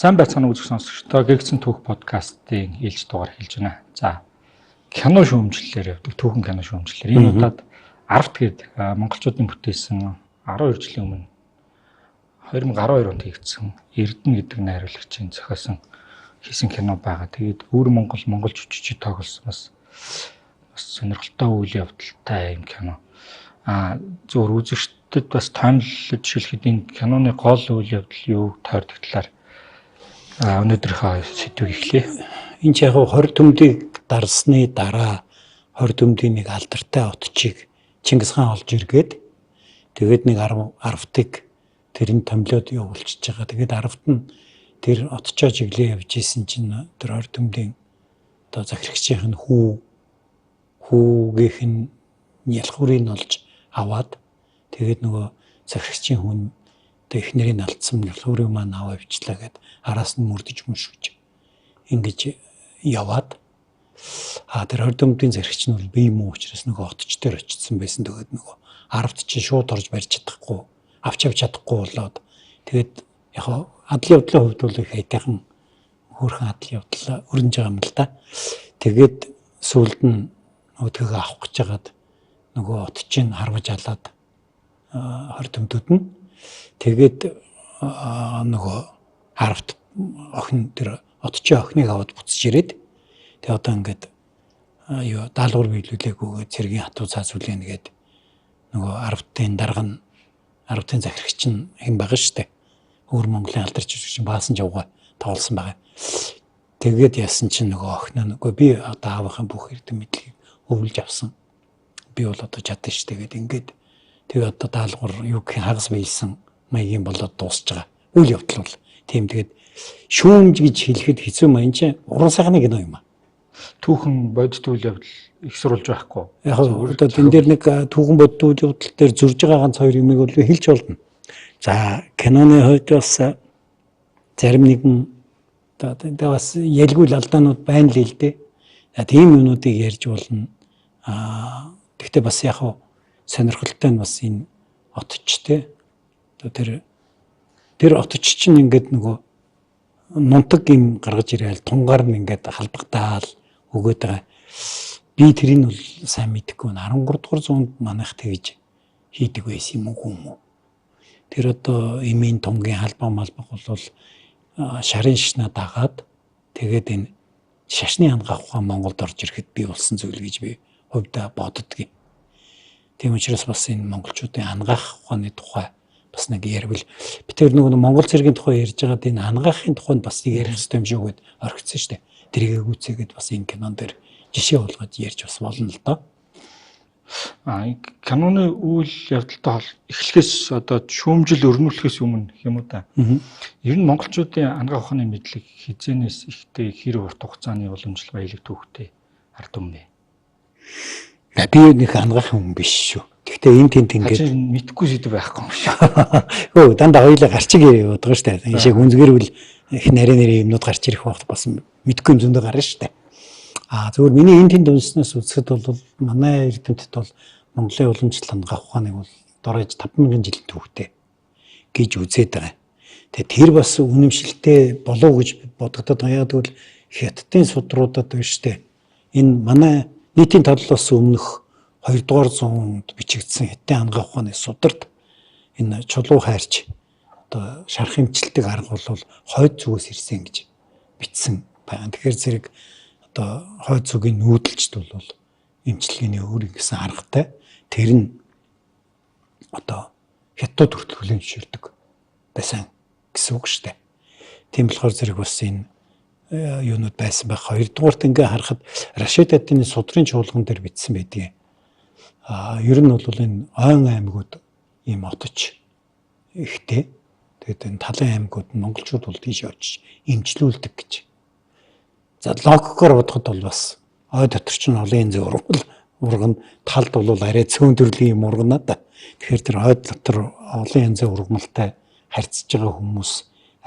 Сайн байцгаана уу үзэх сонсогчдоо Гэгцэн түүх подкастын ээлж дугаар эхэлж байна. За, кино шүүмжлэлээр явдаг, түүхэн кино шүүмжлэлээр. Энэ удаад Арвт гээд монголчуудын бүтээсэн 12 жилийн өмнө 2012 онд хийгдсэн Эрдэнэ гэдэг найруулагчийн зохиосон хийсэн кино байгаа. Тэгээд өвөр Монгол монгол жүжигчид тоглосон бас сонирхолтой үйл явдалтай юм кино. Зөвхөн үзэгчдэд бас томилж хэлэхэд энэ киноны гол үйл явдал юу тойрдог талаар өнөөдрийнхөө сэдвийг эхлэе. Энэ ч яг 20 төмдийг дарсны дараа 20 төмдийн нэг алдартай отчийг Чингис хаан олж иргээд тэгээд нэг 10 арвтыг тэр нь томилоод явуулчихж байгаа. Тэгээд арвт нь тэр отчоо жиглээ явж исэн чинь тэр 20 төмдийн одоо захирагчийн нь хүүгийнх нь ялхуурыг олж аваад тэгээд нөгөө захирагчийн хүн одоо эхнэрийг алдсан ялхуурыг маань аваа явчлаа гэд араас нь мөрдөж мөшгөж ингэж яваад тэр 20 төмдийн захирагч нь бол бие муу учраас нөгөө отч дээр очсон байсан. Тэгээд нөгөө арвт чинь шууд орж барьж чадахгүй, авч явж чадахгүй болоод тэгээд яг адал явдлын хувьд бол их айтайхан хөөрхөн адал явдал өрнөж байгаа юм л да. Тэгээд сүүлд нь нөгөөдгөө авах гэж хагаад нөгөө отч нь харваж алаад 20 төмдүүд нь тэгээд нөгөө арвт охин тэр отчийн охиныг аваад буцаж ирээд тэгээ одоо ингээд юу даалгавар биелүүлээгүйгээ цэргийн хатуу цаас үлээнэ гээд нөгөө арвтын дарга нь арвтын захирагч нь хэн байгаа штэ. Өвөр Монголын алдарч жүжигчин Баасан жавга тоглосон байгаа. Тэгээд яасан чинь нөгөө охин нь үгүй би одоо аавынхаа бүх эрдэм мэдлэгийг өвлж авсан. Би бол одоо чадна штэ гээд ингээд тэгээ одоо даалгавар юу гэх хагас биелсэн маягийн болоод дуусч байгаа. Үйл явдал бол тийм. Тэгээд шүүмж гэж хэлэхэд хэцүү маяг чинь уран сайхны кино юм аа. Түүхэн бодит үйл явдал их сурулж байхгүй. Яг одоо тэн дээр нэг түүхэн бодит үйл явдал дээр зурж байгаа ганц хоёр юмыг бол хэлж болно. За, киноны хувьд бас зарим нэгэн одоо тэгээ бас ялгүй л алдаанууд байна л л дээ. Тийм юмнуудыг ярьж болно. Гэхдээ бас яг сонирхолтой нь бас энэ отч те. Одоо тэр отч чинь ингээд нөгөө нунтаг юм гаргаж ирээл тунгаар нь ингээд халбагдаал өгөөд байгаа. Би тэрийг бол сайн мэдэхгүй. 13 дугаар зуунд манайх тэгж хийдэг байсан юм уу юм уу? Тэр одоо эмийн тунгийн халбаа малбаг бол шарын шнаа дагаад тэгээд энэ шашны ангаах ухаан Монголд орж ирэхэд бий болсон зүйл гэж би хувьдаа боддгийг. Тийм учраас бас энэ монголчуудын ангаах ухааны тухай бас нэг ярил. Би тэр нөгөө монгол цэргийн тухай ярьж байгаад энэ ангаахын тухайд бас нэг ярих хэрэгтэй юм шиг үгээд орхисон шүү дээ. Тэрийг гүцээгээд бас энэ кинон дээр жишээ болгож ярьж бас болно л доо. Киноны үйл явдалтай эхлэхээс одоо шүүмжил өрнүүлэхээс өмнө юм уу да. Ер нь монголчуудын ангаах ухааны мэдлэг хизээнээс ихтэй хэр урт хугацааны уламжлал баялаг түүхтэй ард түмнэ. Би нэг ангаах хүн биш шүү. Гэхдээ энэ тэнд ингээд мэдхгүй сэдв байхгүй юм шиг. Хөө дандаа хоёулаа гарчиг яваад байгаа шүү дээ. Энэ шиг үнзгэрвэл их нарийн нарийн юмнууд гарч ирэх багт бас мэдхгүй юм зөндөө гарна шүү дээ. Зөвхөн миний энэ тэнд унснаас үзэхэд бол манай эрдэмтэд бол Монголын уламжлал ангаах ухааныг бол дорож 5000 жилийн түүхтэй гэж үзээд байгаа. Тэгээ тэр бас үнэмшилтэй болов гэж бодогдоод байгаа. Яг тэгвэл Хятадын судруудад байна шүү дээ. Энэ манай нийтийн талаас өмнөх 2 дугаар зуунд бичигдсэн Хятадын ангаах ухааны сударт энэ чулуу хайрч одоо шарх эмчилдэг арга бол хойд зүгээс ирсэн гэж бичсэн байна. Тэгэхээр зэрэг одоо хойд зүгийн нүүдэлчд бол эмчилгээний өөр ингэсэн аргатай. Тэр нь одоо хятад хүртэл хүлээн зөвшөөрдөг байсан гэсэн үг шүү дээ. Тийм болохоор зэрэг бас энэ юунууд байсан байх. Хоёрдугаарт ингээ харахад Рашид ад-дины судрын чуулган дээр бичсэн байдгийг. Ер нь бол энэ ойн аймагуд ийм отож ихтэй. Тэгээд энэ талын аймагуд нь монголчууд бол тийш очиж эмчлүүлдэг гэж. За, логикоор бодоход бол бас ой дотор чинь олон янзын ургамал урган, талд бол арай цөөн төрлийн юм ургана да. Тэгэхээр тэр ой дотор олон янзын ургамалтай харьцаж байгаа хүмүүс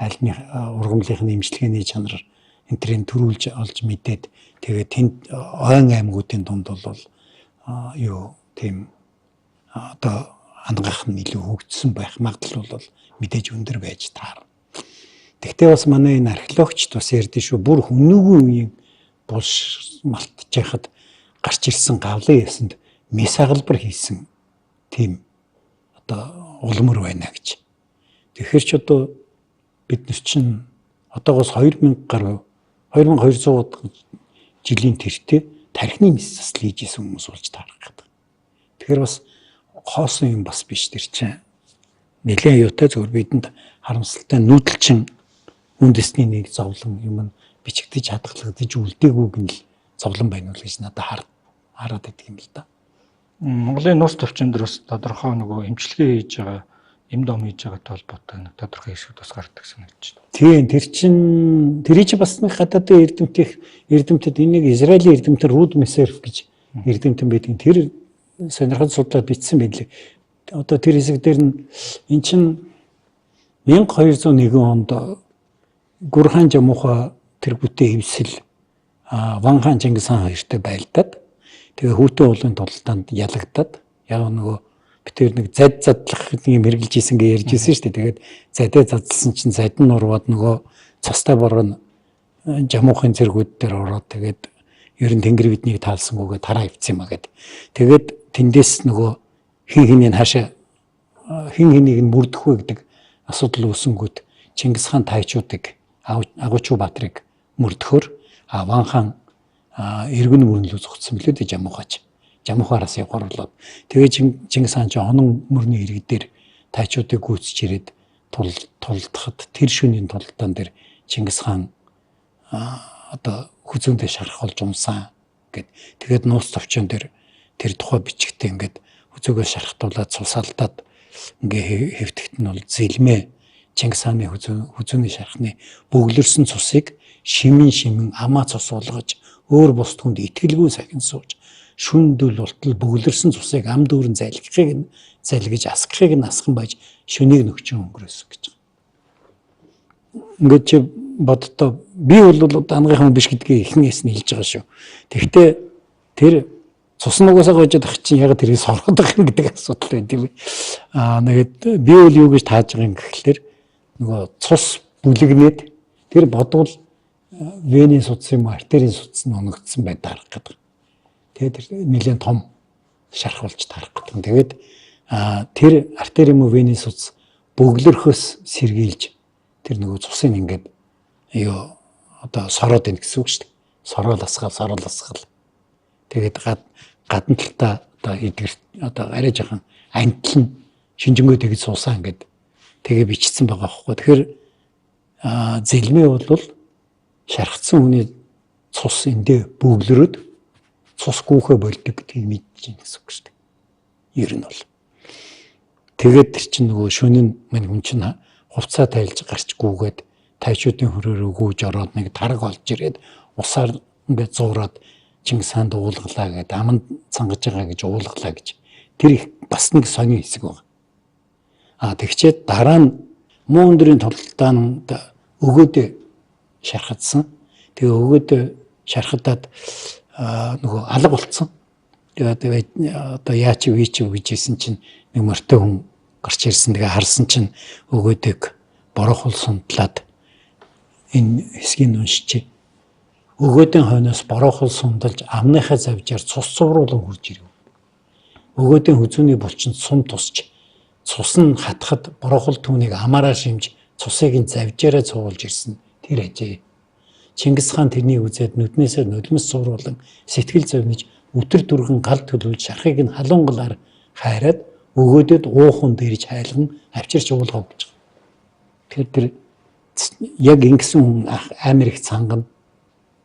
аль нь ургамлын эмчилгээний чанар энтрийг төрүүлж олж мэдээд тэгээд тэнд ойн аймагуудын дунд бол юу тийм одоо ангаах нь илүү хөгжсөн байх магадлал бол мэдээж өндөр байж таарна. Тэгтээ бас манай энэ археологчд бас ярьдэн шүү. Бүр хүмүүгийн үеийн булш малтж яхад гарч ирсэн гавлын ясанд мис агалбар хийсэн тийм одоо улмөр байна гэж. Тэгэхээр ч одоо бид нар чинь одоогоос 2000 гаруй 2200 жилийн тэртээ тархины мис засал хийж исэн хүмүүс болж таарах гэдэг. Тэгэхээр бас хоосон юм бас биш тэр чинь. Нэлээд юутай зөвхөн бидэнд харамсалтай нүүдэлчин үндэсний нэг зовлон юм нь бичигдэж хадгалагдаж үлдээгүйг нь л зовлон байна уу гэж надад хараад байдаг юм л да. Монголын нууц төвчин дээр бас тодорхой нөгөө эмчилгээ хийж байгаа, эм дом хийж байгаатай холбоотой нэг тодорхой хэсгүүд бас гардаг санагдаж байна. Тийм, тэр чин тэрий чи бас нэг гадаадын эрдэмтэд энийг Израилийн эрдэмтэн Руд Месерф гэж эрдэмтэн байдаг. Тэр сонирхол судлаад бичсэн байлээ. Одоо тэр хэсэг дээр нь эн чин 1201 онд Гүрхан Жамуха тэргүүтээ эвсэл Ван хаан Чингис хаан хоёртой байлдаад тэгээ хүүтэн уулын тулалдаанд ялагдаад яг нөгөө битээр нэг зад задлах юм хэрглэж исэн гэж ярьж ирсэн шүү дээ. Тэгээд задаа задлсан чинь зад нь урваад нөгөө цастай бороо нь Жамуухын цэргүүд дээр ороод тэгээд ер нь тэнгэр биднийг таалсангүйгээ тараа ивцсэн юм а гэд. Тэгээд тэндээс нөгөө хин хинийг хаашаа хин хинийг нь мөрдөх вэ гэдэг асуудал үүсэнгүүт Чингис хаан тайчуудыг Агуучуу Баатрыг мөрдөхөөр Ван хаан эргэн мөрнөлөө зогцсон билүү дээ Жамуухаач. Жамухаараас явахаар болоод тэгээ Чингис хаан ч онон мөрний иргэд дээр тайчуудыг гүйцэж ирээд тулдахад тэр шөнийн тулалдаан дээр Чингис хаан одоо хүзүүндээ шарах болж унсан гэд. Тэгээд нууц товчон дээр тэр тухай бичгтээ ингээд хүзүүгөө шарахтуулаад цусаалдаад ингээ хэвтгэт нь бол зэлмээ Чингис хааны хүзүүний шархны бөглөрсөн цусыг шимэн шимэн амаа цус болгож өөр бус түнд итгэлгүй сахин сууж шүндүл болтол бөглөрсөн цусыг ам дүүрэн залгихыг нь залгиж асгахыг нь асхан байж шөнийг нөхчөн өнгөрөөсөн гэж. Ингээд чи боддоо би бол дангийнхын биш гэдгийг эхнээс нь хэлж байгаа шүү. Тэгвэл тэр цус нь угаасаа гойжод ах чинь яг тэрийг сороод байгаа юм гэдэг асуудал байд юм. Аа нэгэд би бол юу гэж тааж байгаа юм гэхлээр нөгөө цус бүлэгнээд тэр бодвол вений судас юм артерийн судас нь оногдсон байд харах гэдэг. Тэгээд тэр нэлээд том шарх болж тарах гэдэг. Тэгээд тэр артери юм уу вений судас бөглөрхөөс сэргийлж тэр нөгөө цусыг ингээд юу одоо сороод ийн гэсэн үг шүү дээ. Сороол асгаал, сороол асгаал. Тэгээд гадна талдаа одоо эдгэр одоо арай жоохон антил нь шинжэнгөө тэгж суусан ингээд тэгээ бичсэн байгаа байхгүй. Тэгэхээр зэлмээ бол шархацсан хүний цус эндээ бөглөрөөд цус гүүхэ болдог гэдгийг мэдэж байна гэсэн үг шүү дээ. Ер нь бол. Тэгээд тэр чинь нөгөө шөнө нь мань хүн чинь хувцаа тайлж гарч гүүгээд тайчуудын хөрөөрөө гүүж ороод нэг тараг олж ирээд усаар ингээд зуураад Чингис хаанд уулгалаа гэдэг аманд цангаж байгаа гэж уулгалаа гэж. Тэр их бас нэг сони хэсэг байна. А тэгчээд дараа нь муу өндрийн тулалдаанд өгөөдөө шархадсан. Тэгээ өгөөдөө шархадаад нөгөө алга болцсон. Тэгээд одоо яач вэ чи гэж хэлсэн чинь нэг морьтой хүн гарч ирсэн. Тэгээ харсан чинь өгөөдөг борохол сундлаад энэ хэсгийг уншичээ. Өгөөдийн хойноос борохол сундалж амныхаа завжаар цус цувруулан хурж ирэв. Өгөөдийн хүзүүний булчинд сум тусч цус нь хатахад борохол түүнийг амаараа шимж цусыг нь завжаараа цуулж ирсэн тэр ажээ. Чингис хаан тэрнийг үзээд нүднээсээ нулимс цувруулан сэтгэл зовниж өтөр дүргэн гал төлөвлөж шархыг нь халуун галаар хайраад өгөөдөд уухан дэрж хайлган авчирч уулгав гэж. Тэгэхээр тэр яг ингэсэн хүн амар их цангана.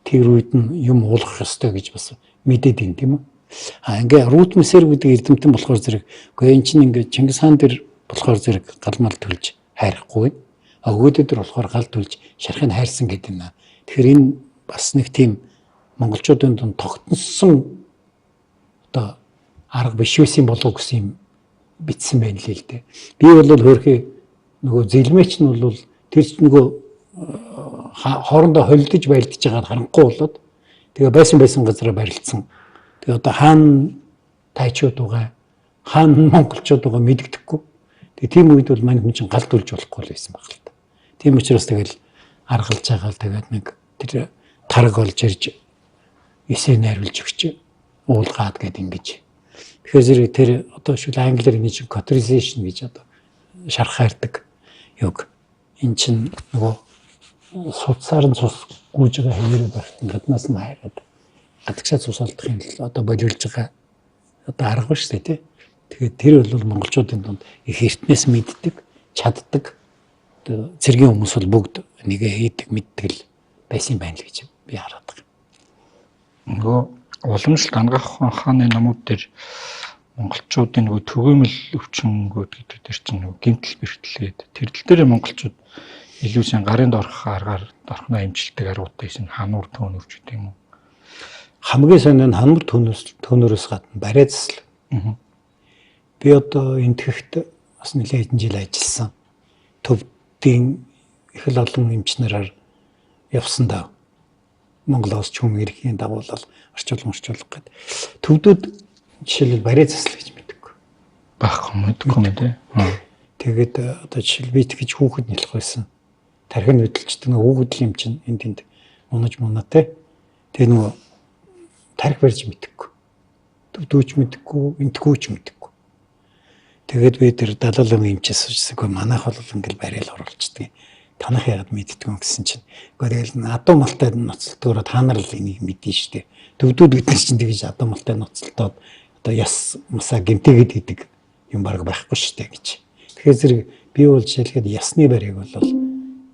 Тэр үед нь юм уулгах ёстой гэж бас мэдээд юм тийм үү? А ингээ Рут Месер гэдэг эрдэмтэн болохоор зэрэг үгүй эн чинь ингээ Чингис хаан дээр болохоор зэрэг гал мал төлж хайрахгүй. А өгөөдөө дээр болохоор гал төлж шархыг хайрсан гэдэг юм аа. Тэгэхээр энэ бас нэг тийм монголчуудын дунд тогтносон одоо арга биш байсан болов гэсэн юм бичсэн байна л л дээ. Би бол хөөрхий нөгөө зэлмээч нь бол тэр ч нөгөө хоорондоо холилдож байлдаж байгаад харанхуй болоод тэгээ байсан газараа барилцсан. Тэгээ одоо хаана тайчууд байгаа, хаана монголчууд байгаа мэдэгдэхгүй. Тэгээ тийм үед бол мань хүн чинь гал төлж болохгүй л байсан баг л та. Тийм учраас тэгэл Аргалж байгаа л тэгээд нэг тэр тараг олж ирж эсээ найруулж өгч уулгаад гэд ингэж. Тэгэхээр зэрэг тэр одоо шүл англиар энэ чинь cauterization гэж одоо шархаардаг юг. Энэ чинь нөгөө судсаар нь цус гүйж байгаа хэвээрээ байхад гаднаас нь хайгаад гадагшаа цус олдохын тулд одоо болиулж байгаа одоо арга шүү дээ, тий. Тэгээд тэр бол монголчуудын дунд их эртнээс мэддэг, чаддаг. Одоо цэргийн хүмүүс бол бүгд нэгэ хийдэг, мэддэг л байсан юм байна л гэж би хараад байгаа. Нөгөө уламжлалт анагаах ухааны номууд дээр монголчуудын нөгөө түгээмэл өвчнгүүд гэдэг тэр чинь нөгөө гэмтэл бэрхтлээд тэр тал дээр монголчууд илүү сайн гарын доорх аргаар дорхноо эмчилдэг аргуудтай байсан, хануур төөнөрч гэдэг юм уу? Хамгийн сайн нь хануур төөнөрөөс гадна бариа заслал. Би одоо Энэтхэгт бас нэлээд хэдэн жил ажилласан. Төвдийн их л олон эмч нараар явсан да. Монголоос ч хүн ирэхийн дагуулал орчуулга гээд. Төвдүүд жишээлбэл бариа заслал гэж мэддэг. Байхгүй, мэдгүй юм тий. Тэгээд одоо жишээл би тэгж хүүхэд нэлэх байсан. Тархин хөдөлждөг нөгөө хүүхэд л юм чинь энд тэнд унаж мунаа те. Тэгээ нөгөө тархи барьж мэдэггүй. Төвдөөч мэдэггүй, энтгүүч мэдэггүй. Тэгээд би тэр далуулан эмчээс суучихсан. Манайх бол ингээл барайл оруулцдаг. Танах яагаад мэддэг юм гэсэн чинь. Үгүй тэгэл адуу малтай ноцолтгоороо та нар л энийг мэднэ штэ. Төвдүүд бид нар чинь тэгж адуу малтай ноцолтоод одоо яс масаа гэмтээгээд идэг юм баг байхгүй штэ гэж. Тэгэхээр зэрэг би бол жишээлхэд ясны барийг бол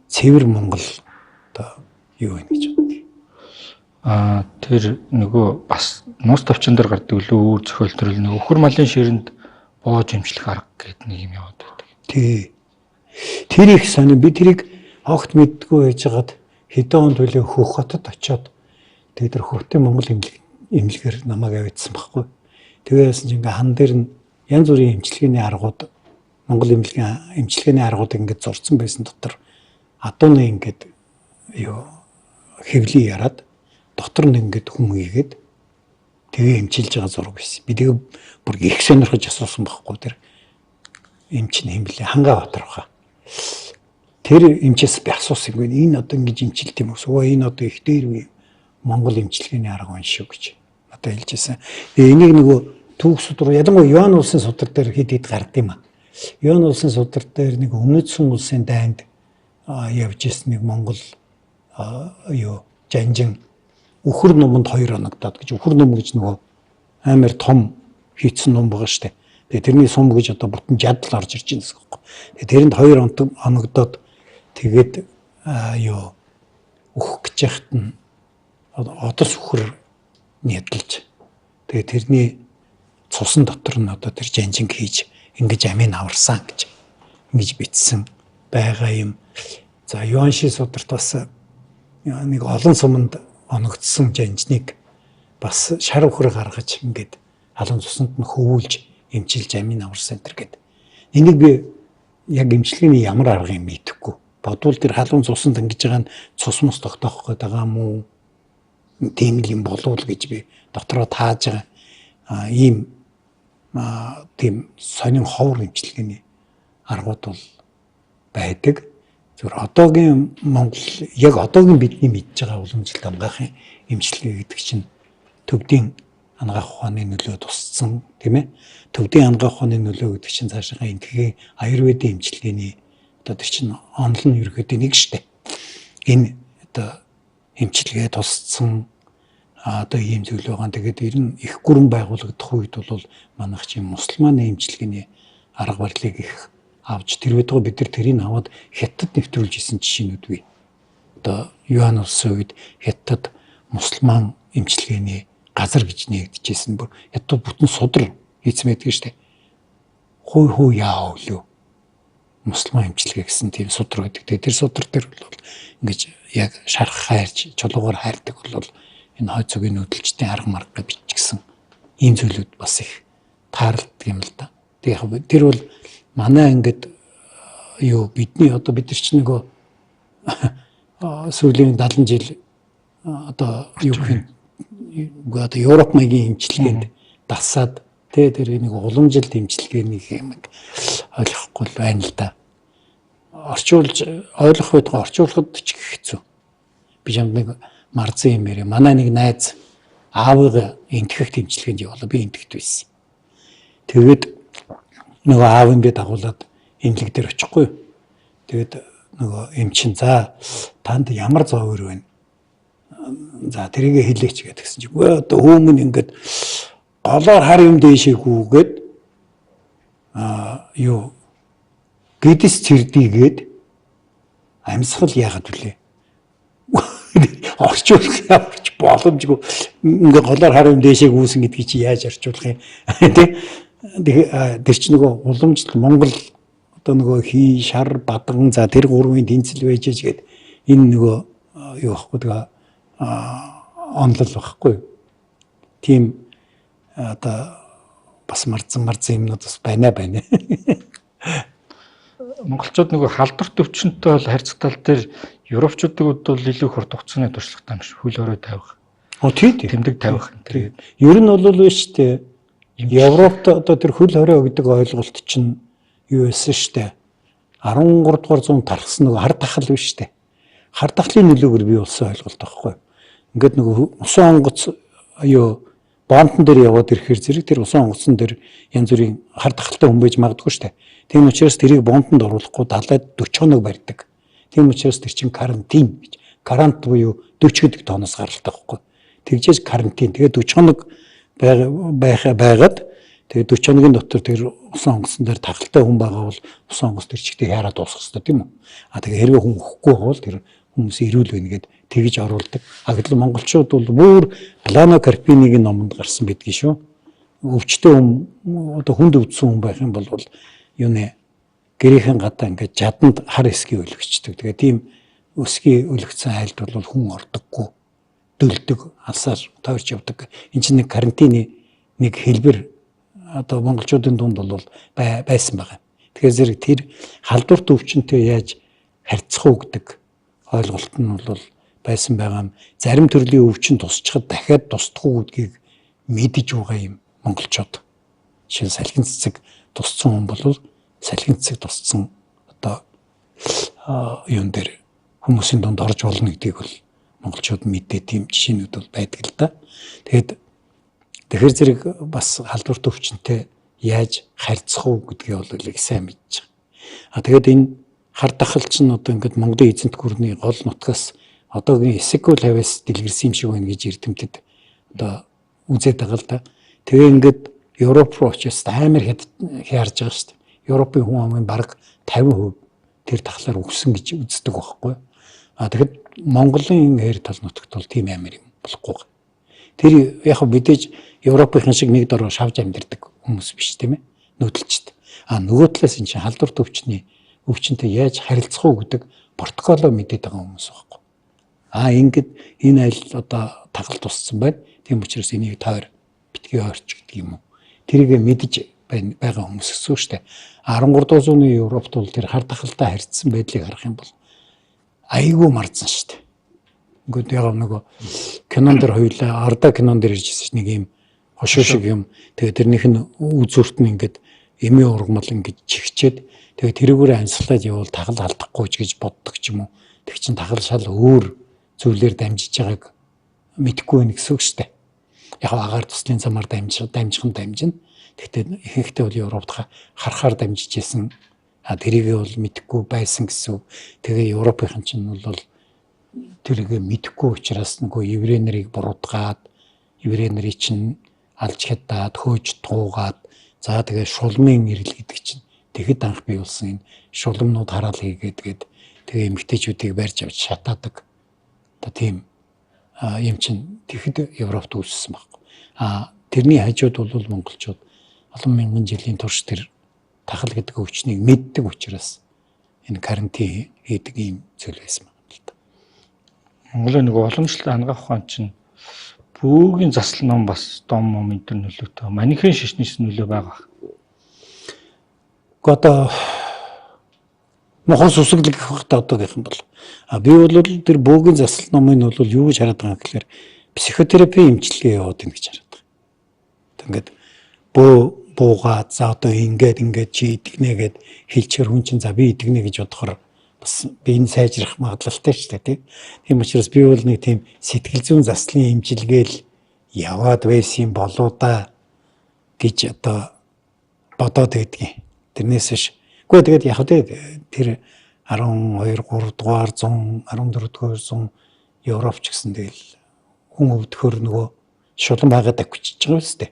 цэвэр Монгол одоо юу вэ гэж боддог. Аа, тэр нөгөө бас нууц товчон дээр гардаг лөө өөр зохиол төрөл нөгөө өхөр малын ширэнд боож эмчлэх арга гэдэг нэг юм яваад байдаг. Тий. Тэр их сонин, би тэрийг огт мэддэггүй байжгаад хэдэн он төлөө Хөх хотод очиод тэгээд тэр Хөхтийн Монгол эмнэлгээр намайг аваадсан байхгүй. Тэгээ яасан чинь ингээ хан дээр нь янз бүрийн эмчилгээний аргууд, Монгол эмнэлгийн эмчилгээний аргуудыг ингээд зурцсан байсан дотор адууны ингээд юу хэвлий яраад дотор нь ингээд хүн ийгээд тэгээ эмчилж байгаа зураг байсан. Би тэгээ бүр их сонирхож асуусан байхгүй, тэр эмч нь хэм блэ, Хангаа Баатар баха. Тэр эмчээс би асуусан юм. Энэ одоо ингэж эмчилт юм уу? Энэ одоо их дээр үе Монгол эмчилгээний арга байна шүү гэж надад хэлжсэн. Тэгээ энийг нөгөө түүх судар, ялангуяа Юан улсын судар дээр хэд хэд гард юм аа. Юан улсын судар дээр нэг өмнөд сүм улсын дайнд явж исэн нэг Монгол юу жанжин үхэр нуманд 2 оногдоод гэж, үхэр нум гэж нөгөө амар том хийцэн нум байгаа штэ. Тэгээ тэрний сум гэж одоо бүтэн жадал орж ирж байна гэсэн үг. Тэгээ тэрэнд 2 оногдоод тэгээд юу өөх гэж яхад нь одос үхэр нядалж тэгээ тэрний цусан дотор нь одоо тэр жанжинг хийж ингэж амийг аварсан гэж ингэж бичсэн байгаа юм. За, Юанши сударт бас нэг олон суманд оногдсон жанжныг бас шар үхэр гаргаж ингээд халуун цусанд нь хөвүүлж эмчилж амийг аварсан энэ гэд. Энийг би яг эмчилгээний ямар арга юм мэдэхгүй. Бодвол тэр халуун цусанд ингэж байгаа нь цус мус тогтоох гээд байгаа юм уу? Тийм л юм болов уу гэж би дотроо тааж байгаа. Ийм тийм сонин ховор эмчилгээний аргууд бол байдаг. Зүгээр одоогийн Монгол, яг одоогийн бидний мэдж байгаа уламжлалт анагаахын эмчилгээ гэдэг чинь төвдийн анагаах ухааны нөлөө тусцсан, тийм ээ. Төвдийн анагаах ухааны нөлөө гэдэг чинь цаашаа энтхийн аюурведийн эмчилгээний одоо тэр чинь онол нь ерөөхдөө нэг штэ. Энэ одоо эмчилгээ тусцсан одоо ийм зүйл байгаа. Тэгээд ер нь их гүрэн байгуулагдах үед бол манайх чинь мусульманы эмчилгээний арга барилыг их авч тэр байтугай бид нар тэрийг аваад Хятад нэвтрүүлж исэн жишээнүүд бий. Одоо Юан улсын үед Хятад мусульман эмчилгээний газар гэж нэгдэжсэн. Бүр Хятад бүтэн судар хийцэн байдаг штэ. Хүй хүй яа өлөө мусульман эмчилгээ гэсэн тийм судар байдаг. Тэгээ тэр судар дээр бол ингэж яг шарх хайрч чулуугаар хайрдаг бол энэ хойд зүгийн нүүдэлчдийн арга марга бичгсэн ийм зүйлүүд бас их тааралддаг юм л да. Тэг яг тэр бол манай ингээд юу бидний одоо бид нар чинь нөгөө сүүлийн 70 жил одоо юу гэх юм үгүй одоо Европ маягийн эмчилгээнд дасаад тэ тэр нэг уламжилт эмчилгээний юм ойлгохгүй л байна л да. Орчуулж ойлгох байтугай орчуулахад ч хэцүү. Би чамд нэг марзан юм яриа. Манай нэг найз аавыг энтгэх тэмцлэгэнд явуулаа. Би энтгэт байсан. Тэгээд нөгөө аавын би дагуулад эмнэлэг дээр очихгүй. Тэгээд нөгөө эмчин за танд ямар зовөр байна? За тэрийг хэлээч гэдгсэн чинь үгүй одоо хүмүүн ингээд голоор хар юм дээшээ гүгээд юу гэдэс цэрдийгээд амьсгал яагаад вүлээ? Орчуулах ямарч боломжгүй. Ингээ голоор хар юм дээшээ гүйсэн гэдгийг чи яаж орчуулах юм? Тэ? Тэр чи нөгөө уламжлал Монгол одоо нөгөө хий, шар, бадган за тэр гурвын тэнцэл байж ээж гээд энэ нөгөө юу байхгүй тэгээ онлол байхгүй. Тийм одоо бас марзан юмнууд бас байна. Монголчууд нөгөө халдвар өвчнөд бол харьцах тал дээр европчуудыг бол илүү хурд хугацааны туршлагатай юм шиг хөл хорой тавих. Тий. Тэмдэг тавих энэ төр. Ер нь бол биш үү. Европт одоо тэр хөл хорой гэдэг ойлголт чинь юу байсан штэ. 13 дугаар зуунд тархсан нөгөө хар тахал биш штэ. Хар тахлын нөлөөгөр бий болсон ойлголт байхгүй. Ингээд нөгөө усан онгоц юу бонтон дээр яваад ирэхээр зэрэг тэр усан онгоцон дээр янз бүрийн хар тахалтай хүн байж магадгүй штэ. Тийм учраас тэрийг бонтонд оруулахгүй далайд 40 хоног барьдаг. Тийм учраас тэр чинь карантин гэж. Карант буюу 40 гэдэг тооноос гаралтай байхгүй. Тэгжээс карантин. Тэгээд 40 хоног байгаад тэгээд 40 хоногийн дотор тэр усан онгоцон дээр тахалтай хүн байгаа бол усан онгоц тэр чигтээ яарад дуусах хэрэгтэй тийм үү? А тэгээ хэрвээ хүн өгөхгүй бол тэр хүмүүс эрүүл байна гэд тэгж оруулдаг. А гэтэл монголчууд бол бүр Плано Карпинигийн номонд гарсан байдгийг шүү. Өвчтөе хүн одоо хүнд өвдсөн хүн байх юм бол юуны гэрийнхэн гадаа ингээд жаданд хар эсгийг өлгөчдөг. Тэгээ тийм өсгийг өлгөцсөн айлд бол хүн ордоггүй, дөлдөг, алсаар тойрч явдаг. Энд чинь нэг карантины нэг хэлбэр одоо монголчуудын дунд бол байсан байгаа. Тэгэхээр зэрэг тэр халдварт өвчнөд яаж харьцах уу гэдэг ойлголт нь бол байсан байгаа юм. Зарим төрлийн өвчин тусчхад дахиад тусдаггүй гэдгийг мэдэж байгаа юм монголчууд. Жишээ нь салхин цэцэг тусцсан хүн бол салхин цэцэг тусцсан одоо юун дээр хүмүүсийн дунд орж болно гэдгийг бол монголчууд мэдээ тийм жишээнүүд бол байдаг л да. Тэгээд тэгэхээр зэрэг бас халдварт өвчнөд яаж харьцах уу гэдгийг бол их сайн мэдж байгаа. А тэгээд энэ хар дахал чинь одоо ингээд Монголын эзэнт гүрний гол нутгаас одоогийн Эсэкул хавьяас дэлгэрсэн юм шиг байна гэж эрдэмтэд одоо үзээд байгаа л да. Тэгээ ингээд Европ руу очиж амар хярж байгаа шүү дээ. Европын хүн амын бараг 50% тэр тахлаар өгсөн гэж үздэг байхгүй. А тэгэхэд Монголын хээр тал нутагт бол тийм амар юм болохгүй. Тэр яг мэдээж Европын шиг нэг дороо шавж амьдардаг хүмүүс биш тийм ээ. Нүүдэлчд. А нөгөө талаас энэ чинь халдвар өвчний өвчнөд яаж харилцах уу гэдэг протоколоо мэдээд байгаа хүмүүс байхгүй. А ингээд энэ айл одоо тагал тусцсан байна. Тийм учраас энийг тойр битгий ойрч гэдэг юм уу. Тэрийг мэдж байгаа хүмүүс гэсэн үг шүү дээ. 13 дугаар зууны Европт бол тэр хар тахалтай харьцсан байдлыг харах юм бол айгүй марзан шүү дээ. Ингээд яг нөгөө кинон дэр хоёлаа Орда кинон дэр ирж ирсэн нэг юм хошуу шиг юм. Тэгээ тэрнийх нь үзүүрт нь ингээд эмийн ургамал ингээд чигчээд тэгээ тэрүүгээр амьсгалаад явбал тахал алдахгүй ч гэж боддог ч юм уу. Тэг чин тахал шал өөр зүйлээр дамжиж байгааг мэдэхгүй байх гэсэн үг шүү дээ. Яг агаар туслын замаар дамжих дамжина. Тэгтээ ихэнхдээ бол Европт харахаар дамжиж исэн. А тэрийг бол мэдэхгүй байсан гэсэн үг. Тэгээ Европынхан чинь бол тэрийг мэдэхгүй учраас нөгөө еврей нарыг буруудгаад, еврей нарыг чинь алж хядаад, хөөж туугаад, за тэгээ шулмын эрэл гэдэг чинь тэгэхэд анх бий болсон энэ шулмнууд хараал хийгээд тэгээд тэгээ эмэгтэйчүүдийг барьж авч шатаадаг. Одоо тийм юм чинь тэгэхэд Европт үүссэн байхгүй. А тэрний хажууд бол монголчууд олон мянган жилийн турш тэр тахал гэдэг өвчнийг мэддэг учраас энэ карантин хийдэг ийм зүйл байсан байна л да. Монголын нөгөө уламжлалт анагаах ухаан чинь бөөгийн засал ном бас дом мом энэ төр нөлөөтэй. Манихын шишнээс нөлөө байгаа. Гэхдээ одоо мохон сүсэглэг гэх бах та одоогийнх юм бол. А би бол тэр бөөгийн засал номыг нь бол юу гэж хараад байгаа юм гэхээр психотерапи эмчилгээ яваад байна гэж хараад байгаа. Ингээд бөө буугаад за одоо ингээд ингээд чи идэгнэ гэд хэлчихэр хүн чинь за би идэгнэ гэж бодохоор бас би энэ сайжрах магадлалтай шүү дээ, тий. Тийм учраас би бол нэг тийм сэтгэл зүйн заслын эмчилгээл яваад байсан болоо да гэж одоо бодоод байдгийн. Тэрнээс биш. Үгүй тэгээд яг тэ тэр 12 3 дугаар зуун, 14 дугаар зуун Европ ч гэсэн тэгэл хүн өвдөхөр нөгөө шулан байгаад авчиж байгаа үстэй.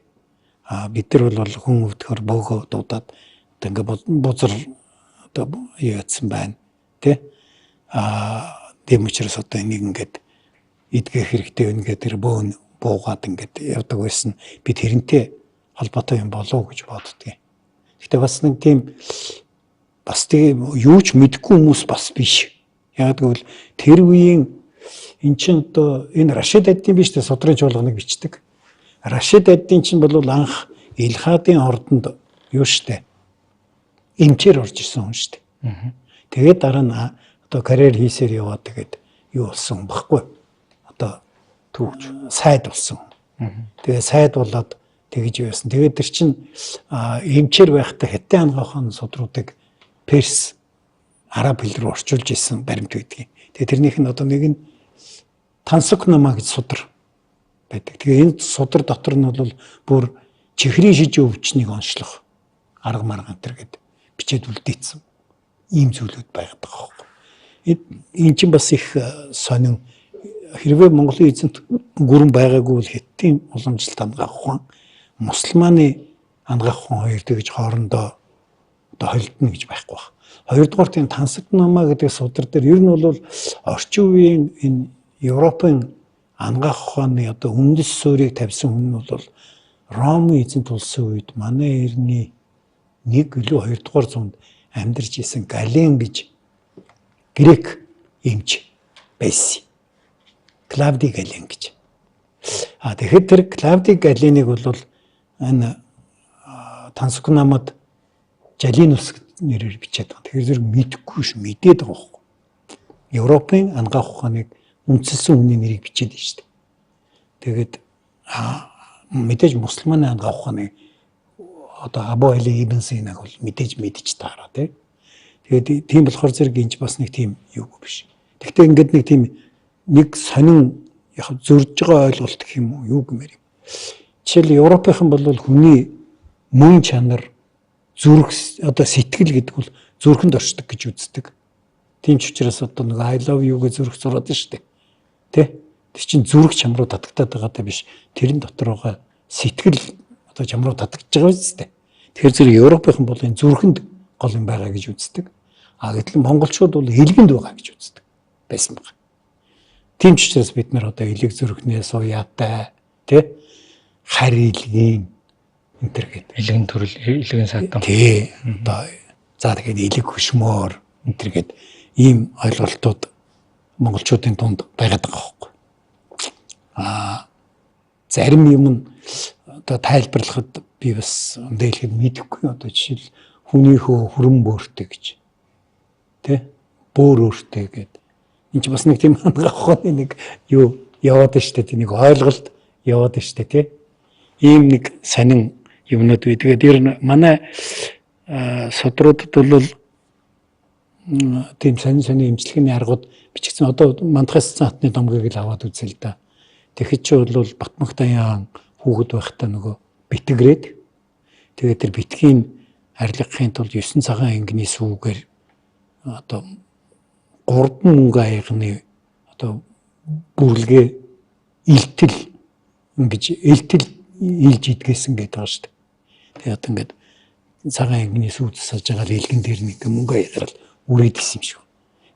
А бид нар бол хүн өвдөхөр бөөгөө дуудаад одоо ингээ бузар одоо яатсан байна. Тэ? А тийм учраас одоо энийг ингээд идгэх хэрэгтэй байна гэдэг тэр бөөн буугаад ингээд явдаг байсан. Би тэрнтэй холбоотой юм болов уу гэж боддгийг. Гэхдээ бас нэг тийм бас тийм юу ч мэдэхгүй хүмүүс бас биш. Яг гэвэл тэр үеийн эн чинь одоо энэ Рашид ад-дин биш үү, судрын чуулганыг бичдэг. Рашид ад-дин чинь бол анх Илхадын ордонд юу штэ эмчээр орж ирсэн хүн штэ. Тэгээд дараа нь одоо карьер хийсээр яваад тэгээд юу болсон байхгүй. Одоо Түүхч. Сайд болсон. Тэгээ сайд болоод тэгж байсан. Тэгээд тэр чинь эмчээр байхдаа Хятадын анагаах ухааны судруудыг Перс, араб хэл рүү орчуулж исэн баримт байдгийг. Тэгээ тэрнийх нь одоо нэг нь Тансук нама гэж судар байдаг. Тэгээ энэ судар дотор нь бол бүр чихрийн шижин өвчнийг онцлох арга марга энэ төр гэд бичээд үлдээсэн ийм зүйлүүд байгаад байгаа байхгүй. Энэ чинь бас их сонин. Хэрвээ Монголын эзэнт гүрэн байгаагүй бол Хятадын уламжлалт анагаах ухаан, мусульманы анагаах ухаан хоёр тэгж хоорондоо одоо холилдно гэж байхгүй баг. Хоёрдугаар тийм Тансаг намаа гэдэг судар дээр ер нь бол орчин үеийн энэ Европын анагаах ухааны одоо үндэс суурийг тавьсан хүн нь бол Ромын эзэнт улсын үед манай эртний 1 илүү 2 дугаар зуунд амьдарч исэн Гален гэж грек эмч байсан. Клавди Гален гэж. А тэгэхэд тэр Клавди Галеныг бол энэ Тансук намад Жалинус нэрээр бичээд байгаа. Тэгэхээр зэрэг мэдэхгүй ш мэдээд байгаа байхгүй. Европын анагаах ухааныг үндэслэсэн хүний нэрийг бичээд байна шүү дээ. Тэгээд мэдээж мусульманы анагаах ухааны одоо Абу Али ибн Синаг бол мэдээж мэдэж таараа тий. Тэгээд тийм болохоор зэрэг энэ ч бас нэг тийм юу биш. Гэхдээ ингээд нэг тийм нэг сонин яг зөрж байгаа ойлголт гэх юм уу юу гэмээр юм. Жишээл Европынхан бол хүний мөн чанар, зүрх одоо сэтгэл гэдэг бол зүрхэнд оршдог гэж үздэг. Тийм ч учраас одоо нэг I love you гэж зүрх зураад шүү дээ. Тэ? Тэр чинь зүрх чам руу татагтаад байгаатай биш. Тэрэн дотор байгаа сэтгэл одоо чам руу татагч байгаа биз дээ. Тэгэхээр зэрэг Европынхан бол энэ зүрхэнд гол юм байгаа гэж үздэг. А гэтэл монголчууд бол элгэнд байгаа гэж үздэг байсан баг. Тийм ч учраас бид нар одоо элэг зүрхнээ суяатай тэ харь элгийн энэ төр гэдэг. Элгэн төрөл, элгэн садан. Тий. Одоо за тэгээд элэг хөшмөр энэ төр гээд ийм ойлголтууд монголчуудын дунд байгаад байгаа байхгүй. А зарим юм нь одоо тайлбарлахад би бас өндөө хэлэхэд мэдэхгүй. Одоо жишээл хүнийхөө хүрэн бөөртэй гэж. Тэ? Бөөр өөртэй гэд. Энд чи бас нэг тийм анагаах ухааны нэг юу яваад штэ тий, нэг ойлголт яваад штэ тий. Ийм нэг сонин юмнууд бий. Тэгээд ер нь манай судруудад бол тийм сонин сонин эмчилгээний аргууд бичигдсэн. Одоо Мандахай цаатны домгийг л аваад үзье л да. Тэгэхэд чи бол Батмах даяан хүүхэд байхдаа нөгөө битгрээд тэгээд тэр битгийн арилгахын тулд 9 цагаан ангины сүүгээр одоо 3 мөнгө аягны одоо бүрлгээ илтэл ингэж элтэл илж идгээсэн гэдэг байгаа шүү дээ. Тэгээд одоо ингээд цагаан ангины сүү засаж байгаа л элгэн дээр нэг мөнгө аягаар л үрээд гисэн юм шиг.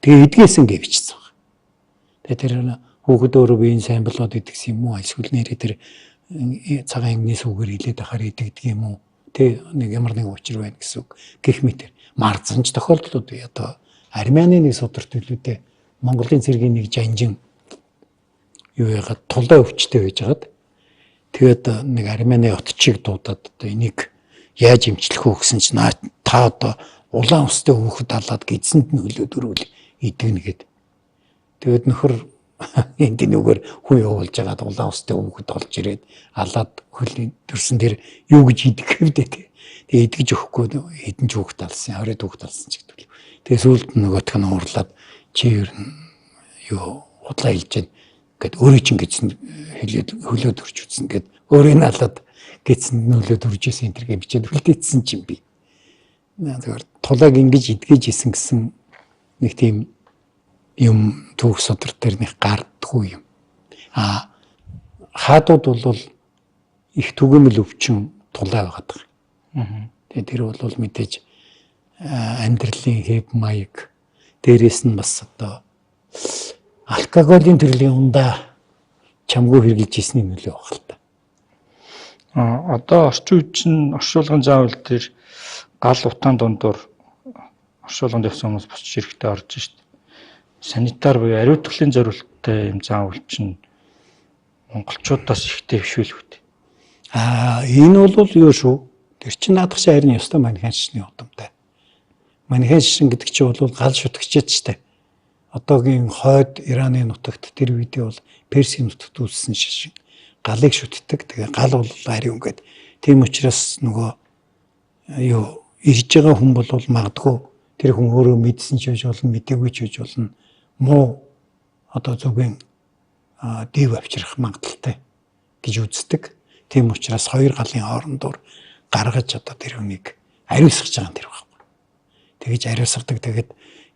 Тэгээ идгээсэн гэж бичсэн байна. Тэгээ тэр хүүхэд өөрөө биеийн сайн болоод идэгсэн юм уу? Эсвэл нэрээ тэр цагаан ангины сүүгээр илээд ахаар идэгдэг юм уу? Тэ нэг ямар нэгэн учир байна гэсэн үг. Гэх мэт марзанч тохиолдлууд бий. Одоо Армяны нэг сударт төлөвтэй Монголын цэргийн нэг жанжин юу яагаад тулаа өвчтэй байжгаад тэгээд нэг Армяны отчийг дуудаад одоо энийг яаж эмчлэх үү гэсэн чинь та одоо улаан устай хүүхэд алаад гидсэнд нь хөлөө дөрвөл идэгнэ гэд. Тэгээд нөхөр энд нүгээр хүн явуулж байгаад улаан устай хүүхэд олж ирээд алаад хөлийн төрсөн тэр юу гэж идэх вэ те. Тэгээ идгэж өгөхгүй хэдэн ч хүүхэд алсан, 20 хүүхэд алсан ч гэдэг. Тэгээ сүүлд нь нөгөөх нь уурлаад чи ер нь юу худлаа хэлж гэн гэд өөрөө чинь гэсэн хэлээд хөлөө төрж үтсэн гэд өөрийг нь алаад гэсэн нөлөө төрж исэн энэ тэргээ бичээд үлдээсэн чинь би. Зүгээр тулааг ингэж идгэж исэн гэсэн нэг тийм юм түүх судар дээр нэг гардггүй юм. А хаадууд бол их түгээмэл өвчин тулаа байгаад байгаа. Тэгээ тэр бол мэдээж амьдралын хэв маяг, дээрээс нь бас одоо алкоголын төрлийн ундаа чамгүй хэрглэж ийсний нөлөө баг л та. А одоо орчин үед чинь оршуулгын заавал дээр гал утаан дундуур оршуулганд явсан хүмүүс босч ирэхдээ орж шít. Санитар буюу ариутгалын зориулттай юм заавал чинь монголчуудаас ихтэй бишүүлэх үү? А энэ бол юу шүү. Тэр чинь наадах чинь харин ёстой манихаан шишний удамтай. Манихаан шишин гэдэг чинь бол гал шүтгчээд штэ. Одоогийн хойд Ираны нутагт тэр үедээ бол Персийн нутагт үүссэн шашин. Галыг шүтдэг. Тэгээ гал бол ариун гээд. Тийм учраас нөгөө юу ирж байгаа хүн бол магадгүй тэр хүн өөрөө мэдсэн ч байж болно, мдээгүй ч байж болно. Муу одоо зүгийн дэв авчрах магадлалтай гэж үздэг. Тийм учраас хоёр галын хоорондоор гаргаж одоо тэр хүнийг ариусгаж байгаа юм тэр байхгүй. Тэгэж ариусгадаг. Тэгээд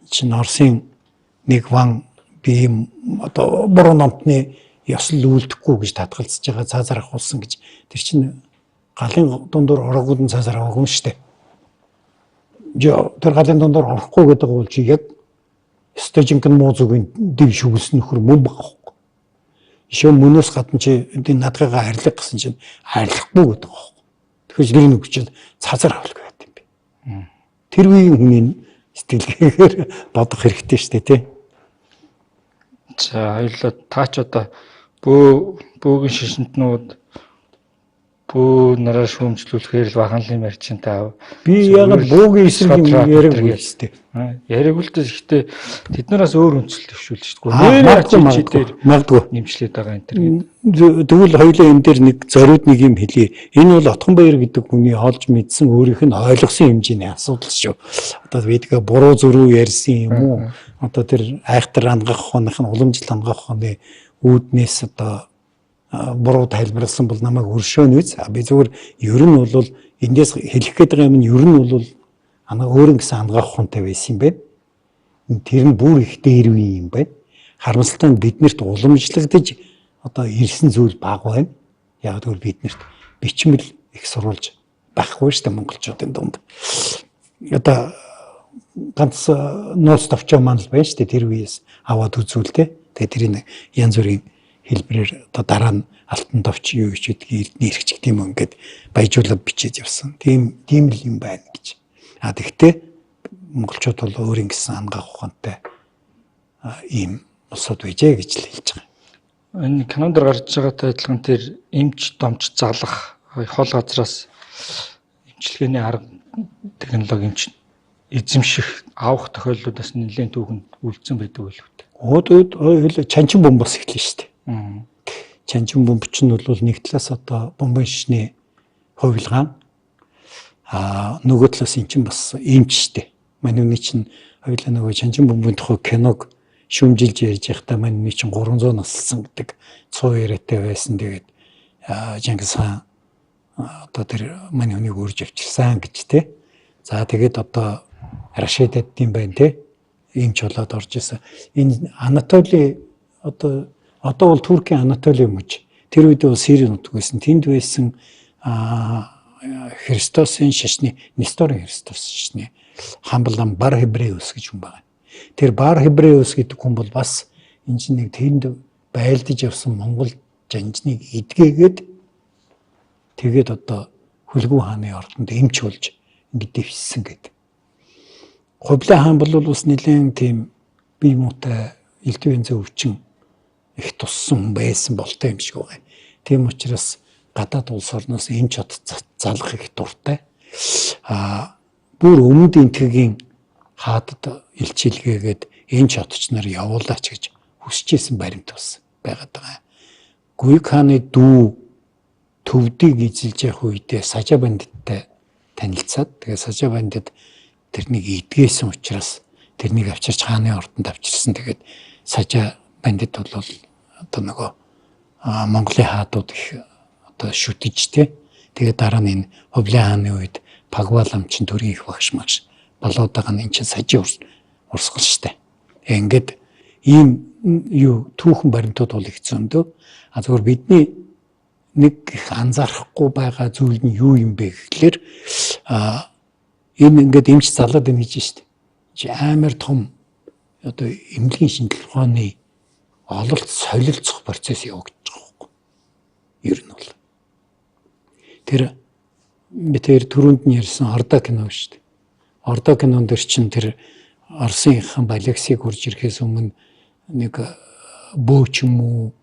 чинь Оросын нэг ван би юм одоо буруу номтны ёслол үлдэхгүй гэж татгалзаж байгаа цаазаар ахуулсан гэж тэр чинь галын дундуур ороогууд нь цаазаар аваагүй юм шүү дээ. Тэр галын дундуур орохгүй гэдэг бол чи яг ёстой жинхэнэ муу зүгийн дэв шүглсэн нөхөр мөн байхгүй. Ишөө мөнөөс гадна чи энэ наадгаагаа арилга гэсэн чинь арилгахгүй гэдэг байхгүй. Тэгэхээр тэр нэг чинь цазар авалгүй байт юм бэ. Тэр үеийн хүний сэтгэлгээгээр бодох хэрэгтэй шүү дээ, тий. За хоёулаа та ч одоо бөөгийн шишинтнүүд бөө нараар шүүмжлүүлэхээр л баханлын марчинтай ав. Би яг бөөгийн эсрэг юм яриаг үл шүү дээ. Яриаг л дээ. Гэхдээ тэд нараас өөр өнцөлт төвшүүлж шүү дээ. Нэр чи дээр магадгүй нэмшлээд байгаа энэ төр гэдэг. Тэгвэл хоёулаа энэ дээр нэг зориуд нэг юм хэлье. Энэ бол Отгонбаяр гэдэг хүний олж мэдсэн өөрийнх нь ойлгосон хэмжээний асуудал шүү. Одоо бидгээ буруу зүрүү ярьсан юм уу? Одоо тэр айхтар ангах ухааных нь уламжлал ангах ухааны үүднээс одоо буруу тайлбарласан бол намайг өршөөнө үз. Би зүгээр ер нь бол эндээс хэлэх гээд байгаа юм нь ер нь бол анаа өөр ингэсэн ангаах ухаантай байсан юм байна. Тэр нь бүр их дээр үе юм байна. Харамсалтай нь биднэрт уламжлагдаж одоо ирсэн зүйл бага байна. Яг гэвэл биднэрт бичмэл их сурвалж байхгүй шүү дээ монголчуудын дунд. Одоо ганц нууц товчоо маань л байна шүү дээ тэр үеэс аваад үзвэл те. Тэгээ тэрийг янз бүрийн хэлбэрээр одоо дараа нь алтан товч юу гэж гэдгийг эрдний эрхч гэх юм ингээд баяжуулаад бичээд явсан. Тийм л юм байна гэж. А тэгтээ монголчууд бол өөр ингэсэн ангаах ухаантай ийм улсууд байжээ гэж л хэлж байгаа. Энэ кинонд гарч байгаатай адилхан тэр эмч домч залах хол газраас эмчилгээний арга технологи эмч эзэмших авах тохиолдлууд бас нэлээд түүхэнд үлдсэн байдаг байлгүй дээ. Өөд чанчин бомбос эхэлнэ шүү дээ. Чанчин бомб чинь бол нэг талаас одоо бомбын шишний хувилгаан, а нөгөө талаас эн чинь бас эмч штэ. Мань үний чинь хоёулаа нөгөө чанчин бомбын тухай киног шүүмжилж ярьж байхдаа мань үний чинь 300 наслсан гэдэг цуу яриатай байсан. Тэгээд Чингис хаан одоо тэр мань үнийг үрж авчирсан гэж те. За тэгээд одоо Рашид эддийн байна те. Эмч болоод орж исэн. Энэ Анатоли одоо бол Туркийн Анатоли мужи. Тэр үед бол Сирийн нутаг байсан. Тэнд байсан Христосын шашны, Несторийн Христос шашны хамблан Бар Хебреус гэж хүн байна. Тэр Бар Хебреус гэдэг хүн бол бас энэ чинь нэг тэнд байлдаж явсан монгол жанжныг эдгээгээд тэгээд одоо Хүлгүү хааны ордонд эмч болж ингэ дэвссэн гэдэг. Хубилай хаан бол бас нэлээд тийм бие муутай элдв янзын өвчин их туссан хүн байсан болтой юм шиг байгаа. Тийм учраас гадаад улс орноос эмч хот залгах их дуртай. А бүр өмнөд Энтхэгийн хаадад илчилгээгээд эмч хотч нар явуулаач гэж хүсэж исэн баримт бас байгаад байгаа. Гуйг хааны дүү төвдийг эзэлж явах үедээ Сажа бандиттай танилцаад тэгээ Сажа бандад тэрнийг идгээсэн учраас тэрнийг авчирч хааны ордонд авчирсан. Тэгээд Сажа бандад бол одоо нөгөө Монголын хаадууд их одоо шүтэж те. Тэгээд дараа нь энэ Хубилай хааны үед Пагвал амчин төрийн их багш магш болоод байгаа нь эн чинь Сажийн урсгал штэ. Тэгээ ингээд ийм юу түүхэн баримтууд бол их зөндөө. А зөвхөн бидний нэг их анзаарахгүй байгаа зүйл нь юу юм бэ гэхлээр энэ ингээд эмч залаад байна гэж штэ. Чи амар том одоо эмнэлгийн шинжилгээ ухааны ололт солилцох процесс явагдаж байгаа байхгүй. Ер нь бол. Тэр би тэр түрүүнд нь ярьсан Ордо кино шүү дээ. Ордо кинон дээр чинь тэр Оросын хан Балексиг хурж ирэхээс өмнө нэг бөө ч юм уу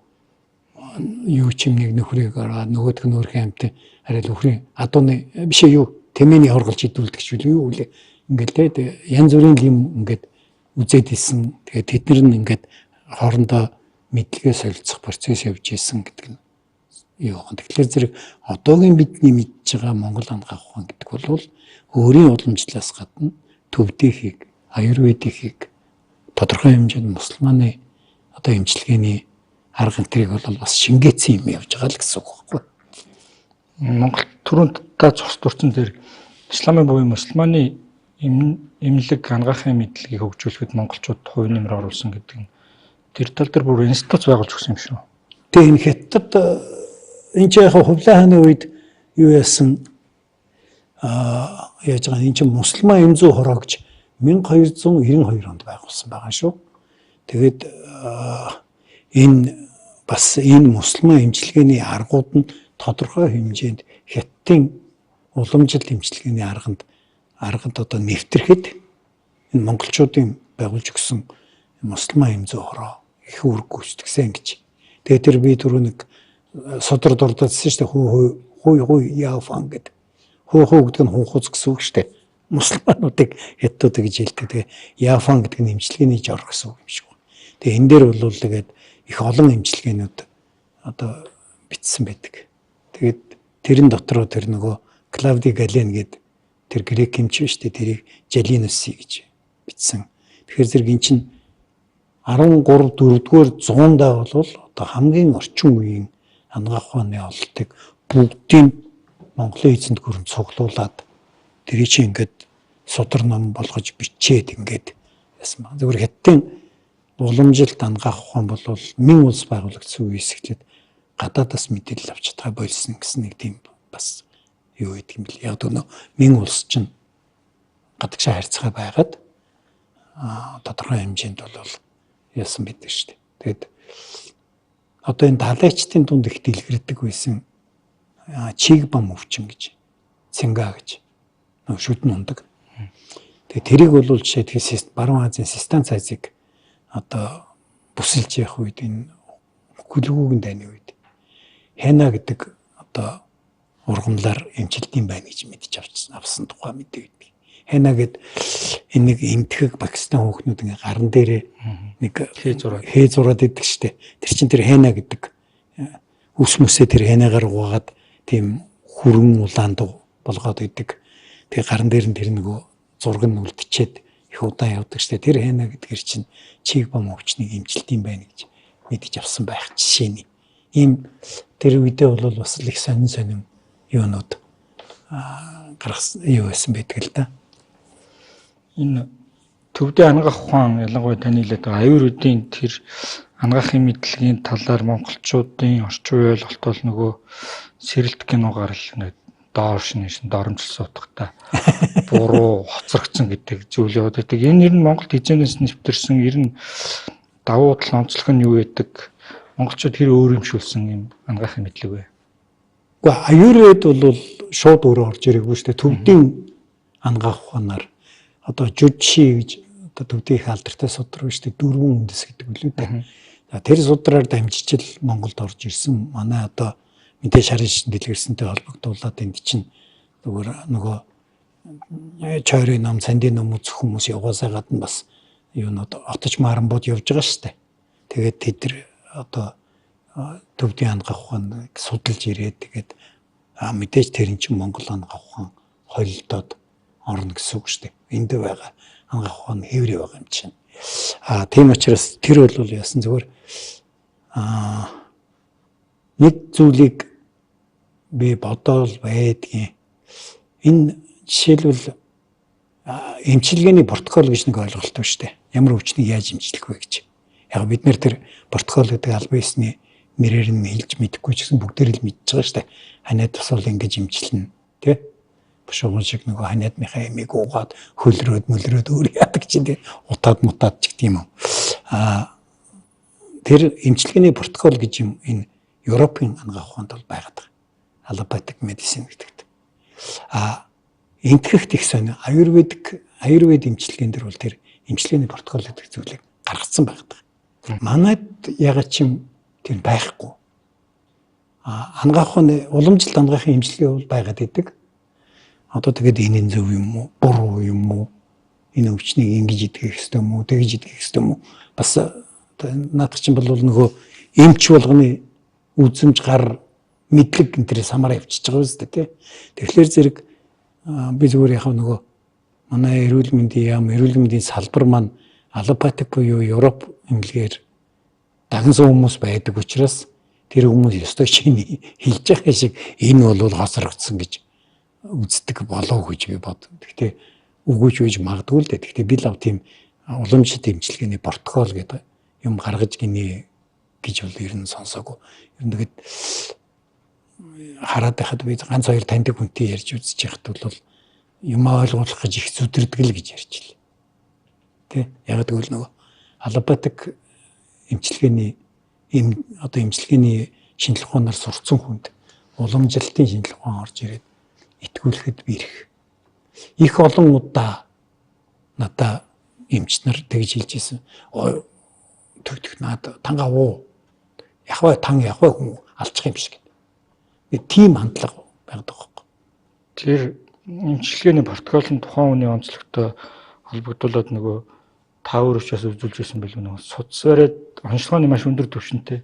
юу ч юм нэг нөхрийг ороод нөгөөх нь өөрхөн амт арай л өхрийн адууны биш юу тэмээний хорголж идүүлдэг ч юу үлээ ингээл те янз бүрийн юм ингээд үзээд исэн. Тэгээд тэд нар нь ингээд хоорондоо мэдлэгээ солилцох процесс явж исэн гэдэг нь юу юм. Тэгэхээр зэрэг одоогийн бидний мэдж байгаа Монгол анагаах ухаан гэдэг бол өөрийн уламжлалаас гадна төвдийнхийг, аюурведийнхийг тодорхой хэмжээнд мусульманы одоо эмчилгээний арга энтрийг бол бас шингээсэн юм явж байгаа л гэсэн үг байхгүй. Монгол түрүүнд та цус дурдсан дээр исламын буюу мусульманы эмнэлэг анагаахын мэдлэгийг хөгжүүлэхэд монголчууд хувь нэмэр оруулсан гэдэг нь тэр тал дээр бүр институт байгуулж өгсөн юм шүү. Тэгээ энэ хятад энэ ч яг Хубилай хааны үед юу яасан яаж байгаа энэ чинь мусульман эмзүү хороо гэж 1292 онд байгуулсан байгаа шүү. Тэгээд энэ бас энэ мусульман эмчилгээний аргууд нь тодорхой хэмжээнд хятадын уламжлалт эмчилгээний арганд одоо нэвтрэхэд энэ монголчуудын байгуулж өгсөн мусульман эмзүү хороо их үүрэг гүйцэтгсэн гэж. Тэгээд тэр би түрүү нэг судар дурдсан шүү дээ. Хүй хүй яафан гэдэг. Хүй хүй гэдэг нь хунхуц гэсэн үг шүү дээ. Мусульмануудыг хятадууд гэж хэлдэг. Тэгээ яафан гэдэг нь эмчилгээний жор гэсэн үг юм шиг байна. Тэгээ энэ дээр бол тэгээд их олон эмчилгээнүүд одоо бичсэн байдаг. Тэгээд тэрэн дотроо тэр нөгөө Клавди Гален гэдэг тэр грек эмч шүү дээ. Тэрийг Жалинуси гэж бичсэн. Тэгэхээр зэрэг эн чинь 13 4-р зуундаа бол одоо хамгийн орчин үеийн анагаах ухааны ололтыг бүгдийг Монголын эзэнт гүрэн цуглуулад тэрий чи ингээд судар ном болгож бичээд ингээд яасан баг. Зөвхөн хятадын уламжилт анагаах ухаан бол мин улс байгуулагдсан үеэс эхлээд гадаадаас мэдээлэл авч чадгаа болсон гэсэн нэг тийм бас юу гэдэг юм бэл. Яг гэнэ мин улс чинь гадагшаа харьцгаа байгаад тодорхой хэмжээнд бол яасан байдаг шүү дээ. Тэгээд одоо энэ далайчдын дунд их дэлгэрдэг байсан чиг бам өвчин гэж цинга гэж шүдэн ундаг. Тэгээ тэрийг бол жишээ тэгэхээр Баруун Азийн Систан цайзыг одоо бүсэлж явах үед энэ хүлгүүгэн дайны үед хяна гэдэг одоо ургамлаар эмчилдэм байна гэж мэдэж авсан тухай мэдээ байдаг. Хяна гэд энэ нэг эмтгэг Пакистан хүүхнүүд ингээ гаран дээрээ нэг хээ зураад идэг штэ. Тэр чин тэр хяна гэдэг үс мүсээ тэр хянагаар угаагаад тийм хүрэн улаан болгоод идэг. Тэгээ гаран дээр нь тэр нөгөө зураг нь үлдчихэд их удаан явдаг штэ. Тэр хяна гэдгэр чинь чиг бом өвчнийг эмчилдэм байна гэж мэдэж авсан байх жишээний. Ийм тэр үедээ бол бас л их сонин сонин юунууд гаргасан юу байсан байдаг л да. Энэ төвдийн анагаах ухаан ялангуяа таны хэлээд байгаа аюур үдийн тэр анагаахын мэдлэгийн талаар монголчуудын орчин үеийн ойлголт бол нөгөө сэрэлт кино гарал ингээд доор шинэ доромжилсан утгатай буруу хоцрогдсон гэдэг зүйл яваад байдаг. Энэ ер нь Монголд хизээнээс нэвтэрсэн ер нь давуу тал онцлог нь юу байдаг? Монголчууд хэр өөрөмшүүлсэн юм анагаахын мэдлэг вэ? Гэхдээ аюурвед бол шууд өөрөө орж ирээгүй шүү дээ. Төвдийн анагаах ухаанаар одоо жужши гэж одоо төвдийн их алдартай судар шүү дээ. Дөрвөн үндэс гэдэг үлээ дээ. За тэр судраар дамжиж л Монголд орж ирсэн. Манай одоо мэдээ шарын шин дэлгэрсэнтэй холбогдуулаад энд чинь зүгээр нөгөө чойрын ном, сандын ном үзэх хүмүүс явгаасаа гадна бас юунууд отож марамбууд явж байгаа шүү дээ. Тэгээд тэд нар одоо төвдийн анагаах ухаан судалж ирээд тэгээд мэдээж тэр нь чинь Монгол анагаах ухаан холилдоод орно гэсэн үг шүү дээ. Энд байгаа анагаах ухаан хэврээ байгаа юм чинь. А тийм учраас тэр бол яасан зүгээр нэг зүйлийг би бодоол байдгийн. Энэ жишээлбэл эмчилгээний протокол гэж нэг ойлголт байна шүү дээ. Ямар өвчнийг яаж эмчлэх вэ гэж. Яг бид нэр тэр протокол гэдэг албан ёсны мэрээр нь хэлж мэдэхгүй ч гэсэн бүгдээр л мэдж байгаа шүү дээ. Ханиад тусвал ингэж эмчилнэ, тий? Бушуухан шиг нөгөө ханиадныхаа эмийг уугаад хөлрөөд мөлрөөд өөр яадаг чинь тий утаад мутаад ч гэдэг юм уу. Тэр эмчилгээний протокол гэж юм энэ Европын анагаах ухаанд бол байгаад байгаа. Allopathic medicine гэдэгт. Энтгэхт их сонио аюурвед эмчилгээн дээр бол тэр эмчилгээний протокол гэдэг зүйлийг гаргацсан байдаг. Манайд ягаад ч юм тэр байхгүй. Анагаах ухааны уламжлалт анагаахын эмчилгээ бол байгаад идэг. Одоо тэгээд энэ нь зөв юм уу, буруу юм уу? Энэ өвчнийг ингэж идэх ёстой юм уу, тэгж идэх ёстой юм уу? Бас наадах чинь бол нөгөө эмч болгоны үзэмж гар мэдлэг энэ тэрээс хамаараа явчихж байгаа үстэй тий. Тэгэхээр зэрэг би зүгээр яхав нөгөө манай эрүүл мэндийн яам, эрүүл мэндийн салбар маань аллопатик буюу Европ эмнэлгээр дагнсан хүмүүс байдаг учраас тэр хүмүүс ёстой чиний хэлж байгаа шиг энэ бол хоцрогдсон гэж үздэг болов гэж би бод. Гэхдээ үгүй ч үеж магадгүй л дээ. Гэхдээ би лав тийм уламжлалт эмчилгээний протокол гэдэг юм гаргаж гинэ гэж бол ер нь сонсоогүй. Ер нь тэгээд хараад байхад би ганц хоёр таньдаг хүнтэй ярьж үзэж яхад бол юм ойлгуулах гэж их зүдэрдэг л гэж ярьж л. Тэ? Яг тэгвэл нөгөө аллопатик эмчилгээний эм одоо эмчилгээний шинжилгээ ухаанаар сурцсан хүнд уламжлалтын шинжилгээ ухаан орж ирээд итгүүлэхэд би ирэх. Их олон удаа надаа эмч нар тэгж хэлж ирсэн. Төгтөх наад танга уу. Явах тан явах хүн алчих юм шиг гэдэг. Тийм хандлага байдаг байхгүй. Тэр эмчилгээний протокол нь тухайн хүний онцлогтой холбогдуулаад нөгөө та өөр учраас үзүүлж байсан байлгүй нөгөө судас бариад онцлогооны маш өндөр түвшинтэй.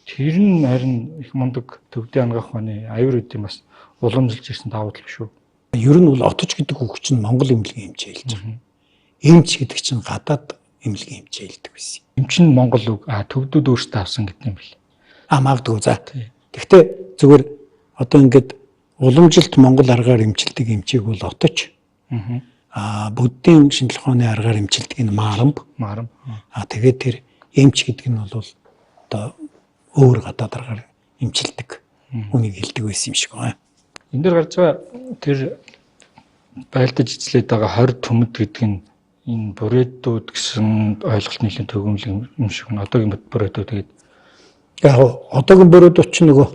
Тэр нь харин их мундаг төвдийн анагаах ухааны аюур үдийн бас уламжилж ирсэн давуу тал биш үү? Ер нь бол отож гэдэг үг чинь Монгол эмнэлгийн эмч хэлж байгаа. Эмч гэдэг чинь гадаад эмнэлгийн эмч хэлдэг байсан. Эмч нь Монгол үг, төвдүүд өөрсдөө авсан гэдэг юм бэл. Магадгүй за. Гэхдээ зүгээр одоо ингээд уламжилт Монгол аргаар эмчилдэг эмчийг бол отож. Буддийн шинжилгээ ухааны аргаар эмчилдэг нь марамб. Марамб. Тэгээд тэр эмч гэдэг нь бол одоо өөр гадаад аргаар эмчилдэг хүнийг хэлдэг байсан юм шиг байна. Энд дээр гарч байгаа тэр байлдаж эзлээд байгаа 20 түмэд гэдэг нь энэ бурэдүүд гэсэн ойлголт нийлэн төгөмөл юм шиг нь одоогийн бурэдүүд тэгээд яг одоогийн бурэдүүд чинь нөгөө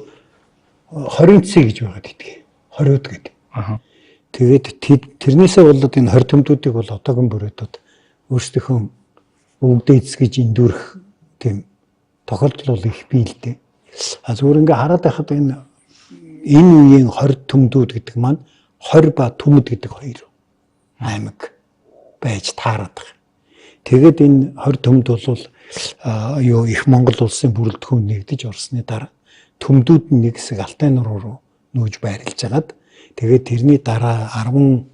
20 цэг гэж байгаад идэх. 20-д гэдэг. Тэгээд тэрнээсээ болоод энэ 20 түмдүүдийг бол одоогийн бурэдүүд өөрсдийнхөө өвгдээц гэж эндүрэх тийм тохиолдол бол их бий л дээ. Зүгээр ингээ хараад байхад энэ үеийн 20 түмдүүд гэдэг маань 20 ба түмэд гэдэг хоёр аймаг байж таарад байгаа. Тэгээд энэ 20 түмд бол юу их Монгол улсын бүрэлдэхүүн нэгдэж орсны дараа түмдүүд нь нэг хэсэг Алтай нуруу руу нүүж байрлаж хагаад тэгээд тэрний дараа 15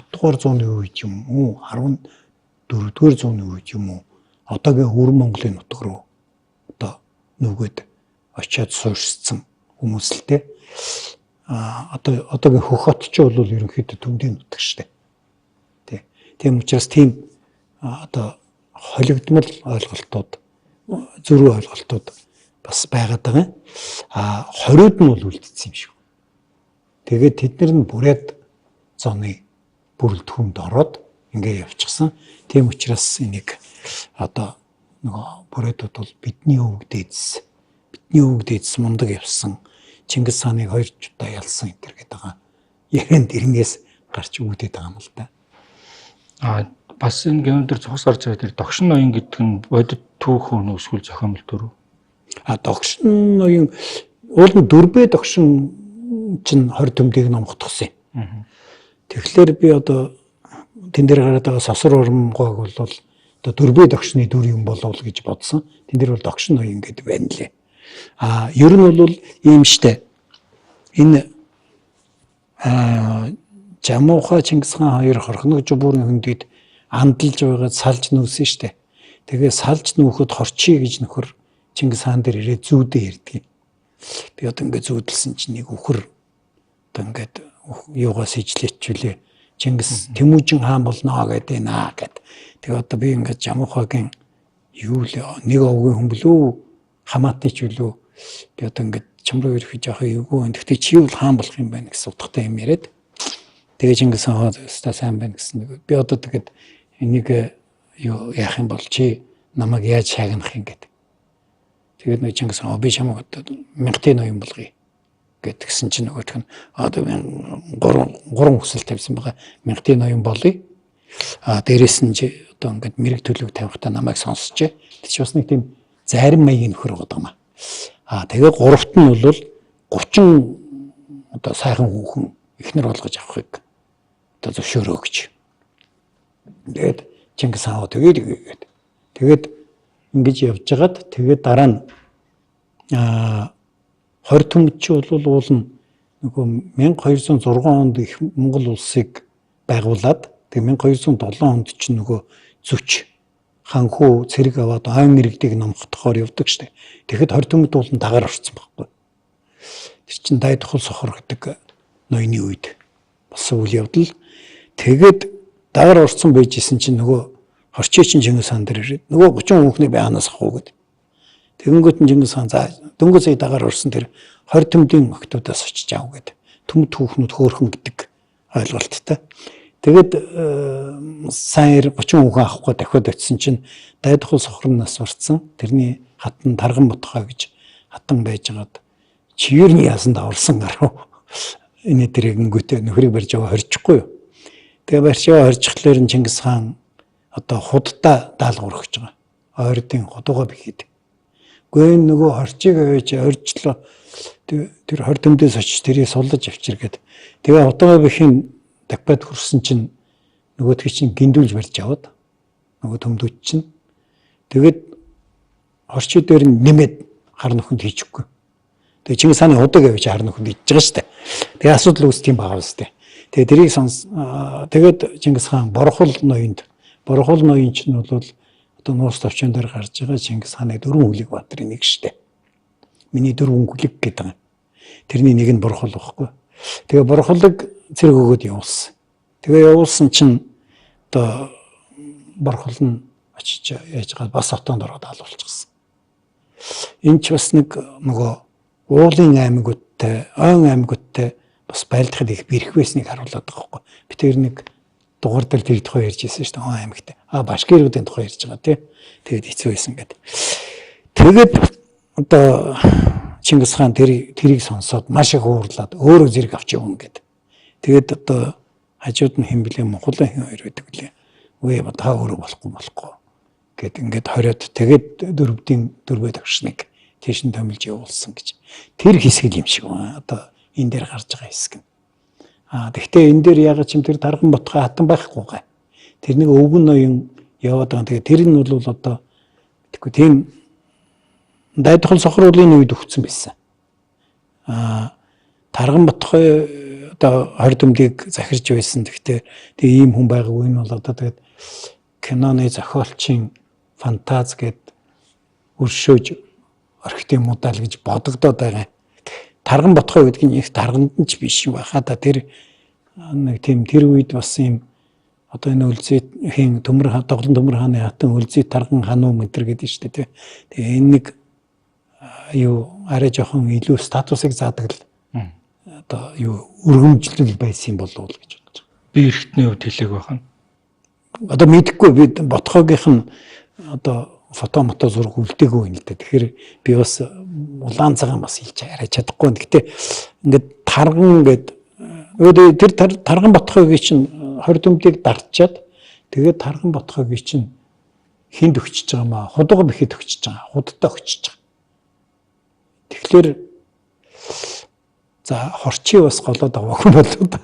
дугаар зууны үед юм уу 14 дугаар зууны үед юм уу одоогийн Өвөр Монголын нутаг руу одоо нүгэд очиад суурьшсан хүмүүс л те. Одоо одоогийн Хөхот ч бол ерөнхийдөө түмдийн нутаг штэ. Тэ. Тийм учраас тийм одоо холигдмол ойлголтууд зөрүү ойлголтууд бас байгаад байгаа юм. 20-д нь бол үлдсэн юм шиг. Тэгээд тэд нар нь бүрээд зоны бүрэлдэхүүнд ороод ингээ явчихсан. Тийм учраас энийг одоо нөгөө бүрээдүүд бол бидний өвөг дээдс, бидний өвөг дээдс мундаг явсан. Чингис хааныг хоёр удаа ялсан энэ төр гэдэг байгаа. Ярианд тэрнээс гарч үүдээд байгаа юм л да. Бас энэ кинон дээр цогц гарч байгаа тэр догшин ноён гэдэг нь бодит түүх хүн эсвэл зохиомл дүр үү? Догшин ноён уул нь дөрбэ догшин чинь 20 төмдийг номготгосон юм. Тэгэхээр би одоо тэн дээр гараад байгаа сосор урмгойг бол одоо дөрбэ догшны дүр юм болов гэж бодсон. Тэн дээр бол догшин ноён гэдэг байна лээ. Ер нь бол ийм штэ. Энэ Жамуха Чингис хаан хоёр хорхоног жубуурын хөндөд андалж байгаад салж нүүсэн штэ. Тэгээ салж нүүхэд хорчий гэж нөхөр Чингис хаан дээр ирээд зүүдээ ярьдаг. Би одоо ингээд зүүдэлсэн чинь нэг үхэр одоо ингээд юугаас ижлээчүүлээ. Чингис Тэмүүжин хаан болно гэдэг наа гэд. Тэгээ одоо би ингээд Жамухагийн юу л нэг овгийн хүн билүү хамаатны ч билүү би одоо ингээд чам руу ирэх жоох эвгүй байна. Гэхдээ чи бол хаан болох юм байна гэсэн утгатай юм яриад. Тэгээ Чингис хаан өстой сайн байна гэсэн. Би одоо тэгээд энийг юу яах юм бол чи намайг яаж шагнах юм гэд. Тэгээд нэг Чингис хаан би чамайг одоо мянгатын ноён болгоё гэдгсэн чинь нөгөөх нь одоо гурван хүсэл тавьсан байгаа. Мянгатын ноён болъё. А дээрэс нь чи одоо ингээд мэрэг төлөв тавихтаа намайг сонсч. Тэр чи бас нэг тийм зарим маягийн нөхөр байгаа юм аа. А тэгээ гуравт нь бол 30 одоо сайхан хүүхэн эхнэр болгож авахыг одоо зөвшөөрөө гэж. Тэгээд Чингис хаан тэгээд гээд тэгээд ингэж явж хагаад тэгээд дараа нь 20 төмөд чи бол уул нь нөгөө 1206 онд их Монгол улсыг байгуулад тэгээ 1207 онд ч нөгөө зүч ханхүү цэрэг аваад ойн иргэдийг номхотохоор явдаг штэ. Тэгэхэд 20 төмөд уул нь дагаар орсон байхгүй. Тэр чин дайдхул сохор гэдэг ноёны үед болсон үйл явдал. Тэгээд дагаар орсон байж исэн чинь нөгөө хорчий чин Чингис хаан дээр ирээд нөгөө 30 хүүхний би хаанаас авах уу гэд. Тэгэнгүүт нь Чингис хаан за дөнгөж сая дагаар орсон тэр 20 төмдийн охтуудаас очиж аав гэд. Төмд хүүхнүүд хөөрхөн гэдэг ойлголттой. Тэгээд сайн 30 хүүхэн авахгүй дахиад очисон чинь дайдхул сохорноос орцсон. Тэрний хатан Тарган Бутгаа гэж хатан байжгаад чиверний ясанд аварсан гарав. Энэ тэрэгнгүүтээ нөхрийг барьж аваа хорчихгүй юу. Тэгээ барьж аваа хорчихлоор нь Чингис хаан одоо худдаа даалгавар өгч байгаа. Ойрдын худууга бихэд. Гэхдээ энэ нөгөө хорчийг аваач оржлоо. Тэр 20 төмдөөс очиж тэрийг суллаж авчир гэд. Тэгээ худууга бихийн дахиад хүрсэн чинь нөгөөдхий чинь гиндүүлж барьж аваад нөгөө төмдүүд чинь тэгээд хорчи дээр нь нэмээд хар нөхөнд хийчихгүй. Тэгээ Чингис хааны худаг авч хар нөхөнд идэж байгаа шүү дээ. Тэгээ асуудал үүсдэг юм байгаа үстэй. Тэгээ тэрийг сонс тэгээд Чингис хаан Борхол ноёнд Борхол ноён чинь бол одоо нуус товчон дээр гарч байгаа Чингис хааны дөрвөн хүлэг баатрын нэг шүү дээ. Миний дөрвөн хүлэг гэдэг юм. Тэрний нэг нь Борхол байхгүй. Тэгээ Борхолыг зэрэг өгөөд явуулсан. Тэгээ явуулсан чинь одоо Борхол нь очиж яаж байгаа бас хотоонд ороод алуулчихсан. Энэ ч бас нэг нөгөө уулын аймагуудтай, ойн аймагуудтай бас байлдахад их бэрх байсныг харуулдаг байхгүй. Би тэр нэг дугаар дээр тэр тухай ярьж ирсэн шүү дээ. Он аймагтай. А башкируудын тухай ярьж байгаа тий. Тэгээд хэцүү байсан гэдэг. Тэгээд одоо Чингис хаан тэрийг сонсоод маш их уурлаад өөрөө зэрэг авч явна гэд. Тэгээд одоо хажууд нь хэн блэ Монголын хэн хоёр байдаг блэ. Үгүй та өөрөө болохгүй гэд ингээд хориод тэгээд дөрвдийн дөрвөө тагшныг тийш нь томилж явуулсан гэж. Тэр хэсэг юм шиг байна. Одоо энэ дээр гарч байгаа хэсэг нь. А тэгвэл энэ дээр ягаад ч юм тэр Тарган Ботхой хатан байхгүй гай. Тэр нэг өвгөн ноён яваад байгаа. Тэгээ тэр нь бол одоо тэгэхгүй тийм дайдхал сохруулын үед өгцөн байсан. А Тарган Ботхой одоо 20 төмдийг захирч байсан. Тэгвэл тэг ийм хүн байгаагүй энэ бол одоо тэгээд киноны зохиолчийн фантаз гэд өршөөж орхит юм уу даа л гэж бодогдоод байгаа. Тарган Ботхой гэдэг нь их тарганд нь ч биш юм байхаа да тэр нэг тийм тэр үед бас юм одоо энэ Өлзий төмөр доглон төмөр хааны хатан Өлзий Тарган хануу мэтэр гэдэг нь шүү дээ. Тэгээ энэ нэг юу арай жоохон илүү статусыг заадаг л одоо юу өргөмжлөл байсан юм болов уу гэж бодож байгаа. Би эргэтний хувьд хэлээг байх нь. Одоо мэдэхгүй би Ботхойгийнх нь одоо фото мото зураг үлдээгүй юм л да. Тэгэхээр би бас улаан цагаан бас хэлж арай чадахгүй. Гэхдээ ингээд тарган гээд нөгөө тэр Тарган Ботхойгийн чинь 20 төмдийг дарчаад тэгээд Тарган Ботхойгийн чинь хинд өгчөж байгаа маа худууга бихэд өгчөж байгаа. Худдаа өгчөж байгаа. Тэгэхээр за хорчи бас голоод аваагүй болов да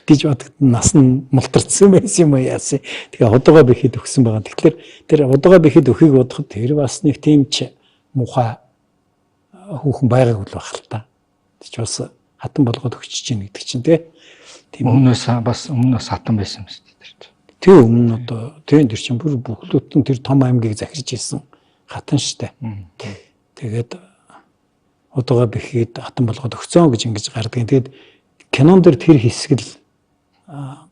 гэж бодогдсон нас нь мултарцсан байсан юм яасан. Тэгээ худууга бихэд өгсөн байгаа. Тэгэхээр тэр худууга бихэд өхийг бодоход тэр бас нэг тийм ч муухай хүүхэн байгаагүй л байх л та. Тэр ч бас Хатан болгоод өгчөж чинь гэдэг чинь тий. Тийм өмнөөс бас өмнөөс хатан байсан юм шүү дээ тэр чинь. Тий өмнө одоо тий тэр чинь бүр бүхлөтэн тэр том аймгийг захирч ирсэн хатан штэ. Тэгээд одоогоо бэхээд хатан болгоод өгцөн гэж ингэж гардаг. Тэгээд кинон дэр тэр хэсэг л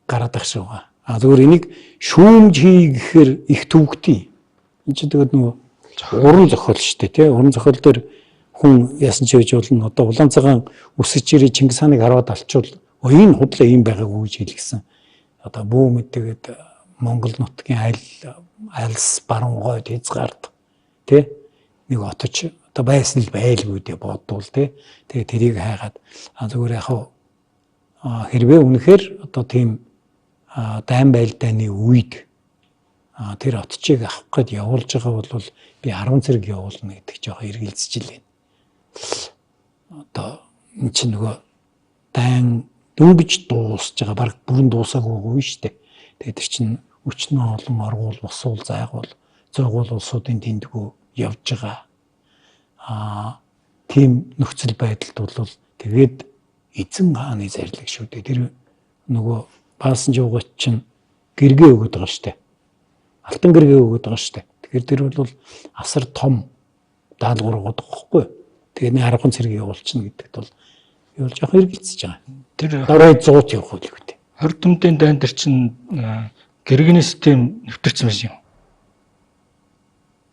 гараад ах шиг байгаа. А зөвхөн энийг шүүмж хий гэхээр их төвөгтэй. Энд чинь тэгээд нөгөө уран зохиол штэ тий. Уран зохиол дээр хүн яасан ч хийж болно. Одоо улаан цагаан өсөж ирээ Чингис хааныг хараад алчвал энэ худлаа ийм байгаагүй гэж хэлгсэн. Одоо бүү мэдээгээд Монгол нутгийн айл альс баруун гойд хязгаард тий нэг отож одоо байсан л байлгүй дээ бодвол тий. Тэгээ тэрийг хайгаад зүгээр яг хэрвээ үнэхээр одоо тийм дайн байлдааны үед тэр отчийг авах гээд явуулж байгаа бол би 10 зэрэг явуулна гэдэг жоохон эргэлзэж л байна. Одоо энэ чинь нөгөө дайн дөнгөж дуусж байгаа баг бүрэн дуусаагүй үе шүү дээ. Тэгээд тэр чинь өчнөө олон оргуул, босуул, зайгуул, зойгуул улсуудын тэндгүү явж байгаа. Тийм нөхцөл байдалд бол тэгээд эзэн хааны зарлиг шүү дээ. Тэр нөгөө баасан жуугач чинь гэргээ өгöd байгаа шүү дээ. Алтан гэргээ өгöd байгаа шүү дээ. Тэгэхээр тэр бол асар том даалгавар өгöd байгаа байхгүй юу? Тэгээд нэг 10 цэрэг явуулчихна гэдэгт бол би бол жоохон эргэлзэж байгаа. Тэр Дорой 100 явах үл үү. 20 төмдийн дайн дээр чинь гэргэний систем нэвтэрсэн байсан юм.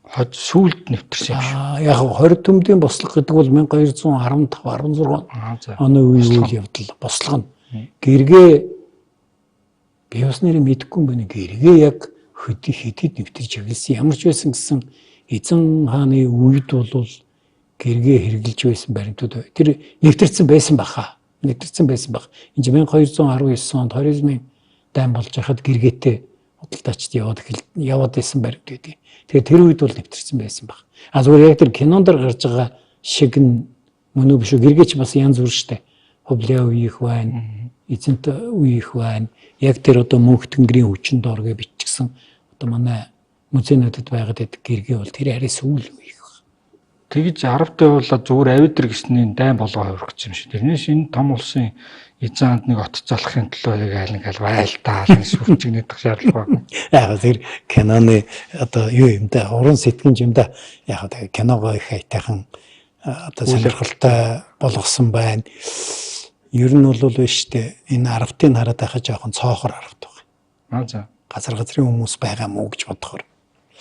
Хож сүүлд нэвтэрсэн юм шиг. Яг 20 төмдийн бослого гэдэг бол 1215 16 оны үеийн үйл явдал бослого нь. Гэргээ би бас нэрээ мэдэхгүй юм байна. Гэргээ яг хөдий хэдэд нэвтэрч эхэлсэн. Ямар ч байсан гэсэн эзэн хааны үед бол гэргээ хэрглэж байсан баримтууд тэр нэвтэрсэн байсан баха. Нэвтэрсэн байсан баг. Энэ 1219 онд Хорезмын дайн болж байхад гэргээтэй худалдаачд яваад байсан баримт байдаг. Тэгэхээр тэр үед бол нэвтэрсэн байсан баг. А зүгээр яг тэр кинон дэр гарч байгаа шиг нь мөн үү биш үү? Гэргээч бас янз бүр штэ. Хубля үеих байна, эзэнт үеих байна. Яг тэр одоо мөнх тэнгэрийн хүчин дор гэж бичсэн одоо манай музейнуудад байгаад байдаг гэргээ бол тэр арай сүүл үеих. Тэгж 10 тавиулаад зүгээр авидэр гэсний дайн болгоо хувирах гэж юм шиг. Тэрнээс энэ том улсын эзэн ханд нэг от залахын төлөө яг айл ингээл байлтаа сүрчигнэдэх шаардлага байна. Яг тэр киноны одоо юу юм да уран сэтгэнж юм да. Яг тэр киногоо их айтайхан одоо сонирхолтой болгосон байна. Ер нь бол биш үү энэ 10-ыг хараад байхад жоохон цоохор 10 баг. Аа за. Газар газрын хүмүүс байгаа мó гэж бодохоор.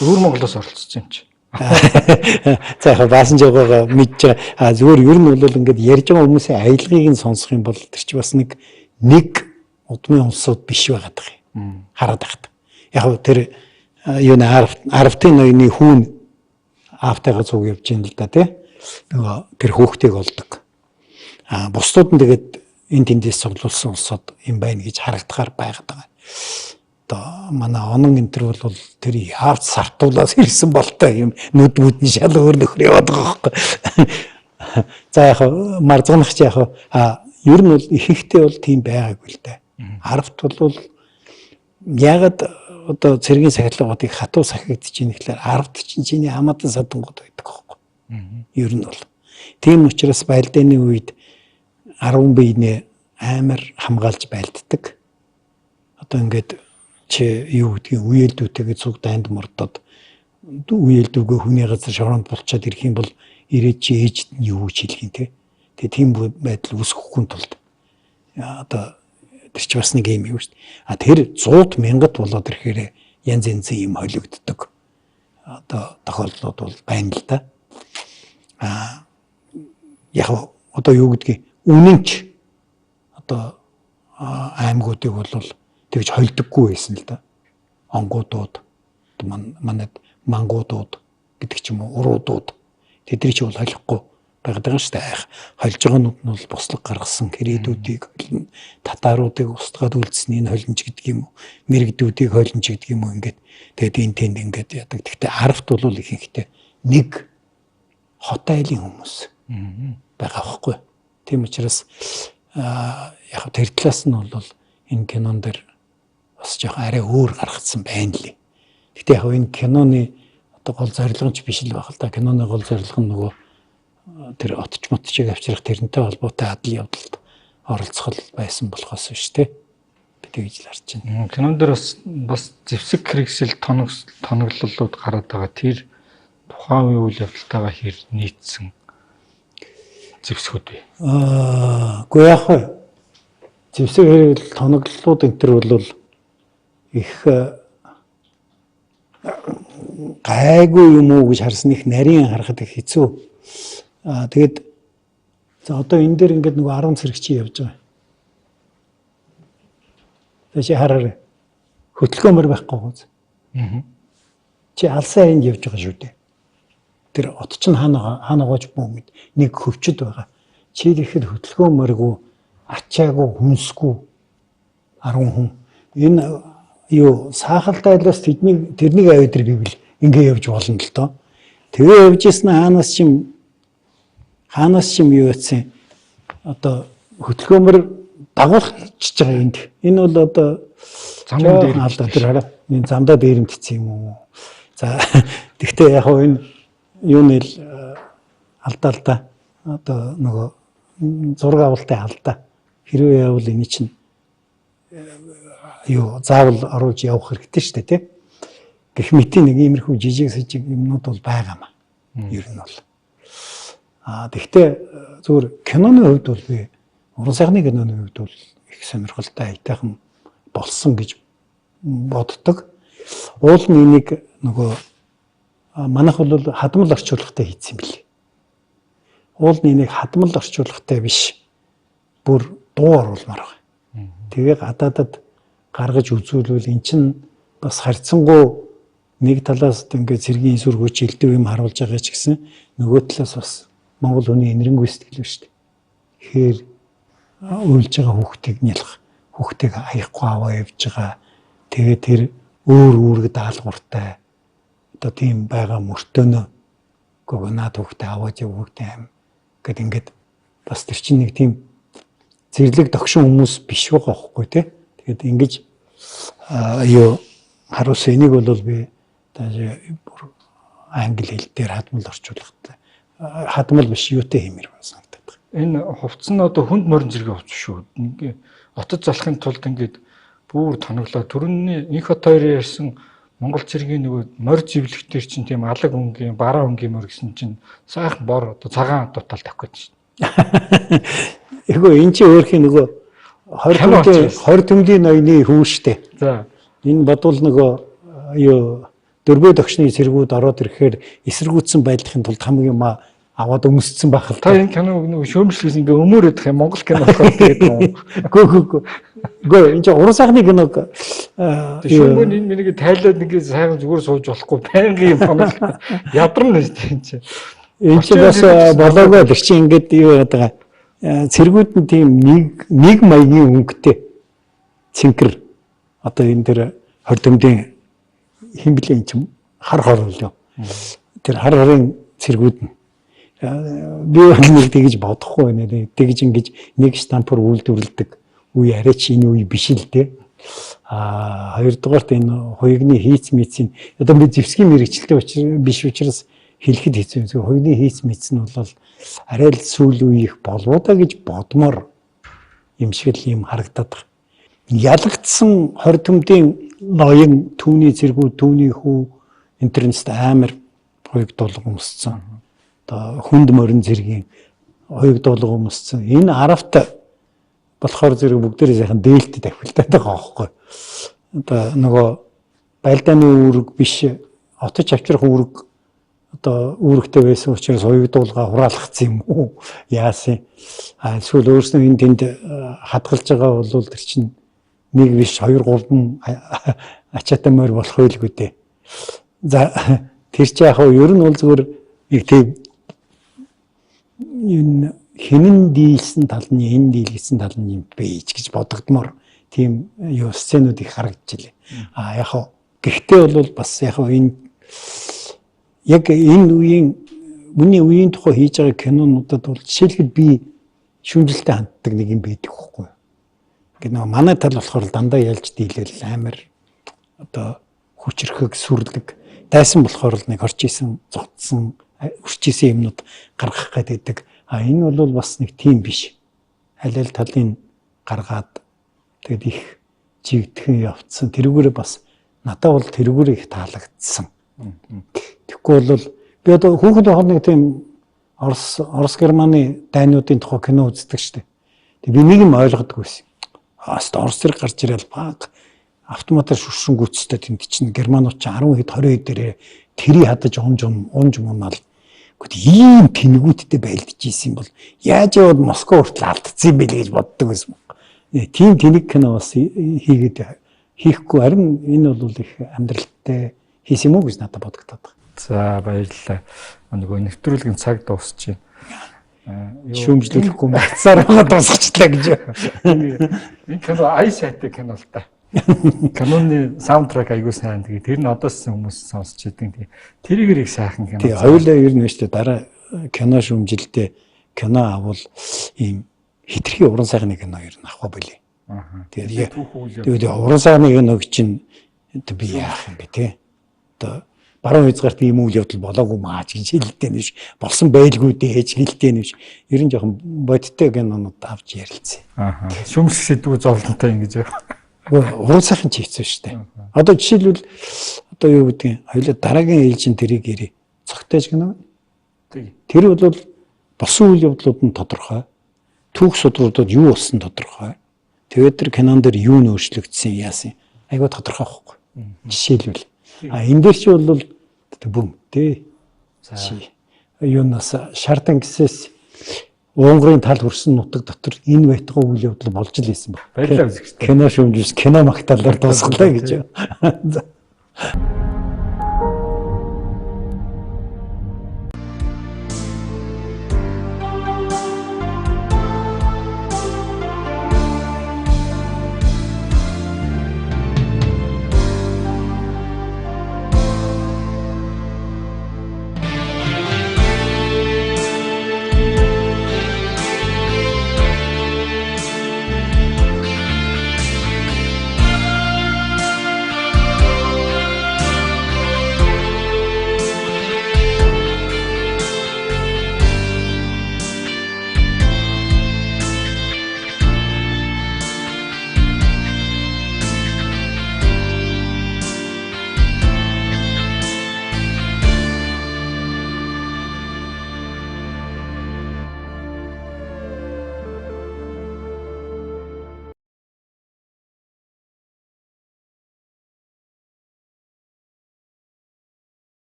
Өвөр Монголоос оролцсон юм чи. За яг баасан жогоогоо мэдж байгаа. Зүгээр ер нь бол ингээд ярьж байгаа хүмүүсийн аялгыг нь сонсох юм бол тэр чи бас нэг удмын улсууд биш байгаад байгаа юм. Хараад байхад. Яг тэр юу нэ 10-ын ноёны хүүн аавтайгаа цуг явж ийн л да тий. Нөгөө тэр хөөхтийг олдог. Бусдууд нь тэгээд энэ тэндээс цуглуулсан улсууд юм байна гэж харагдахаар байгаад байгаа. Одоо манай онон энэ төр бол тэр яавч сартуулаас ирсэн болтой юм нүд мүд нь шал өөр нөхөр яваад байгаа байхгүй. За яг марзганах чи яг ер нь бол ихэнхдээ бол тийм байгаагүй л дээ. 10-т бол яагаад одоо цэргийн сахилгуудыг хатуу сахигдаж ийн гэхлээр 10-т чинь чиний хамаатан садангууд байдаг байхгүй. Ер нь бол. Тийм учраас байлдааны үед 10 биенээ амар хамгаалж байлддаг. Одоо ингээд чи юу гэдгийг үеэлдүүтэйгээ цуг дайнд мордоод үеэлдүүгээ хүний газар шороонд булчаад ирэх юм бол ирээд чи ээжд нь юу гэж хэлэх юм те. Тэгээ тийм байдал үүсгэхгүй тулд одоо тэр чи бас нэг юм юу шүү дээ. А тэр 100 мянгат болоод ирэхээр янз янзын юм холигддог. Одоо тохиолдлууд бол байна л да. Яг одоо юу гэдгийг үнэнч одоо аймагуудыг бол тэгж холдоггүй байсан л да. Онгуудууд, манайд мангуудууд гэдэг ч юм уу, уруудууд тэдний чи бол холихгүй байгаад байгаа шүү дээ. Холж байгаа нь бол бослог гаргасан кредитүүдийг холино, татааруудыг устгаад үлдсэнийг холино ч гэдэг юм уу, мэрэгдүүдийг холино ч гэдэг юм уу ингээд тэгээд энэ тэнд ингээд яадаг. Гэхдээ 10-т бол ихэнхдээ нэг хот айлын хүмүүс байгаа байхгүй. Тийм учраас яг тэр талаас нь бол энэ кинон дээр бас жоохон арай өөр гаргацсан байна лээ. Гэхдээ яг энэ киноны одоо гол зорилго нь ч биш л баг л да. Киноны гол зорилго нь нөгөө тэр отч мотчийг авчрах тэрнтэй холбоотой адал явдалд оролцох байсан болохоос биш те. Би тэгж л харж байна. Кинон дээр бас зэвсэг хэрэгсэл тоноглолууд гараад байгаа. Тэр тухайн үеийн үйл явдалтайгаа хэр нийцсэн зэвсгүүд вэ? Үгүй яах вэ? Зэвсэг хэрэгэл тоноглолууд энэ төр бол их гайгүй юм уу гэж харсан, их нарийн харахад их хэцүү. Тэгээд за одоо энэ дээр ингээд нөгөө 10 цэрэгчийн явж байгаа. Тэгээ чи хараарай. Хөтөлгөөмөр байхгүй гоц. Чи алсан энд явж байгаа шүү дээ. Тэр от чинь хаана гоож бүүмэд нэг хөвчөд байгаа. Чи тэгэхэд хөтөлгөөмөргүй, ачаагүй, хүнсгүй 10 хүн. Энэ юу саахалтай айлаас тэрнийг аваад бивэл ингээ явж болно л доо. Тэгээ явж исэн хаанаас чим юу гэсэн одоо хөтөлгөөмөр дагуулчихж байгаа энд. Энэ бол одоо замын дээр алдаа тэр хараа. Энэ замдаа дээрэмтсэн юм уу? За тэгтээ яг хөө энэ юуны л алдаа л да. Одоо нөгөө зураг авалтын алдаа. Хэрвээ явбал энэ чинь юу заавал оруулж явах хэрэгтэй шүү дээ, тий? Гэх мэтийн нэг иймэрхүү жижиг сажиг юмнууд бол байгаа маа. Ер нь бол. Тэгтээ зүгээр киноны хувьд бол би уран сайхны киноны хувьд бол их сонирхолтой аятайхан болсон гэж боддог. Уул нь энийг нөгөө манайх бол хадмал орчуулгатай хийсэн юм билээ. Уул нь энийг хадмал орчуулгатай биш, бүр дуу оруулмаар байгаа. Тэгээ гадаадад гаргаж үзүүлвэл эн чинь бас харьцангуй нэг талаас ингээд цэргийн сүргүүч элдв юм харуулж байгаа ч гэсэн нөгөө талаас бас Монгол хүний энэрэнгүй сэтгэл ба шүү дээ. Тэгэхээр уйлж байгаа хүүхдийг нялх, хүүхдийг аяхгүй аваа явж байгаа. Тэгээ тэр өөр үүрэг даалгавартай одоо тийм байгаа мөртөөнөө гоо наад хүүхдээ аваад яв хүүхдээ аим гэд ингээд бас тэр чинь нэг тийм зэрлэг догшин хүмүүс биш байгаа байхгүй тий. Тэгээд ингэж юу харуулсан энийг бол би бүр англи хэл дээр хадмал орчуулгатай хадмал биш юутай хиймэр санагдаад байна. Энэ хувцас нь одоо хүнд морин зэрэг хувцас шүү. Ингээ отод залахын тулд ингээд бүр тоноглоо. Түрүүний инх хот хоёрын ярьсан Монгол цэргийн нөгөө морь зэвлэгтэр чинь тийм алаг өнгийн, бараа өнгийн морь гэсэн чинь сайхан бор одоо цагаан дутаал тавих гэж шин. Эгүй энэ чинь өөрхийн нөгөө 20 төмлийн ноёны хүн штэ. За энэ бодвол нөгөө юу дөрвөө догшны цэргүүд ороод ирэхээр эсэргүүцсэн байдлахын тулд хамгийн юм аваад өмсцэн байх л та. Энэ киног нөгөө шөөмжлөс ингээ өмөрөд их юм Монгол кино болохоор тэгээд юм. Гөө гөө гөө. Гөө энэ чинь уран сайхны киног шүүмгөө энэ миний тайлаад ингээ сайхан зүгээр сууж болохгүй байнгын юм онол ядарна шүү дээ энэ чинь. Энэ чинь бас болоогүй тэр чинь ингээд юу яадаг байгаа. Цэргүүд нь тийм нэг маягийн өнгөтэй цэнхэр одоо энэ тэр 20 төмдийн хин блэ энэ чинь хар хор л юу. Тэр хар хорын цэргүүд нь би бол нэг тэгж бодохгүй байна. Тэгж ингэж нэг штампар үйлдвэрлэдэг үе арай ч энэ үе биш л дээ. Хоёрдугаарт энэ хуягны хийц мэдсийн одоо би зэвсгийн мэрэгчлээ биш учраас хэлэхэд хэцүү. Зөв хуягны хийц мэдс нь бол арай л сүүл үеих болов да гэж бодмоор юм шиг л юм харагдаад байна. Ялагдсан 20 төмдийн ноён түүний цэргүүд, түүний хүү интернет амар хуяг дуулга өмссөн. Одоо хүнд морин зэргийн хуяг дуулга өмссөн. Энэ аравт болохоор зэрэг бүгдээрээ сайхан дээлтэд давхилтаад байгаа аахгүй. Одоо нөгөө байлдааны үүрэг биш, отож авчрах үүрэг одоо үүрэгтэй байсан учраас хуяг дуулга хураалгацсан юм уу? Яасан? Эсвэл өөрснөө энэ тэнд хадгалж байгаа бол тэр чинь нэг биш 2 3 ачаатай морь болох байлгүй дээ. За тэр чи яг хөө ер нь бол зүгээр нэг тийм энэ хинэн дийлсэн тал нь энэ дийлгэсэн тал нь юм бэ гэж бодогдмоор тийм юу сценүүд их харагдчихлээ. Яг хөө гэхдээ бол бас яг хөө энэ яг энэ үеийн миний үеийн тухай хийж байгаа кинонуудад бол жишээлбэл би шүмжлэлтэй ханддаг нэг юм байдаг хөхгүй. Ингээд нөгөө манай тал болохоор дандаа ялж дийлэл амар одоо хүчрхэг сүрлэг дайсан болохоор л нэг орж исэн зогтсон өрч исэн юмнууд гаргах гэдэг. Энэ бол бас нэг тийм биш. Аль аль талын гаргаад тэгээд их жигдхэн явцсан. Тэрүүгээрээ бас надад бол тэрүүгээр их таалагдсан. Тэгэхгүй бол би одоо хүүхэд байхад нэг тийм Орос Германы дайнуудын тухай кино үздэг штеп. Тэг би нэг юм ойлгодгүй байсан. Ааст Орос зэрэг гарч ирэл баг автоматар шүршингүүцтэй тэнд чинь германууд чинь 10 хэд 20 хэд дээрээ тэрий хадаж унж унж мунаал. Гэхдээ ийм тэнэгүүдтэй байлдаж исэн бол яаж яваад Москва хүртэл алдсан юм бэ гэж боддог байсан. Тийм тэнэг кино бас хийгээд хийхгүй харин энэ бол их амьдралтай хийсэн юм уу гэж надад бодогдоод байна. За баярлалаа. Нөгөө нэвтрүүлгийн цаг дуусч байна. Шүүмжлүүлэхгүй магтсаар байгаа дуусгачлаа гэж. Энэ кино ая сайтай кино л та. Киноны саундтрек айгуу сайн. Тэгээ тэр нь одоос хүмүүс сонсч идэг. Тэгээ тэрийгэр их сайхан кино. Тэгээ хоёулаа ер нь шүү дээ дараа кино шүүмжилдээ кино авал ийм хитрхи уран сайхны кино ер нь авах болий. Аа. Тэгээд уран сайхны киног чинь би яах юм бэ те. Одоо баруун хязгаарт ийм үйл явдал болоогүй маач гэж хэлдэг юм биш. Болсон байлгүй дээ гэж хэлдэг юм биш. Ер нь жоохон бодиттой кинонууд авч ярилцъя. Аа. Шүмжлэх сэдвүү зовлонтой ингэж. Уран сайхан ч хэцүү шүү дээ. Одоо жишээлбэл одоо юу гэдгийг хоёулаа дараагийн ээлжин тэрийг ирээ. Цогтойж кино. Тэр бол болсон үйл явдлууд нь тодорхой. Түүх судруудад юу болсон тодорхой. Тэгээд тэр кинон дээр юу нөөцлөгдсөн яасан айгүй тодорхой байхгүй. Жишээлбэл а энэ дээр чи бол бөм тий. Юунаас Шардан гэсээс Унгарын тал хүрсэн нутаг дотор энэ байтугай үйл явдал болж л исэн баг. Баярлалаа үзэгчдээ. Кино шүүмжүүлс кино магтаалаар дуусгалаа гэж. За.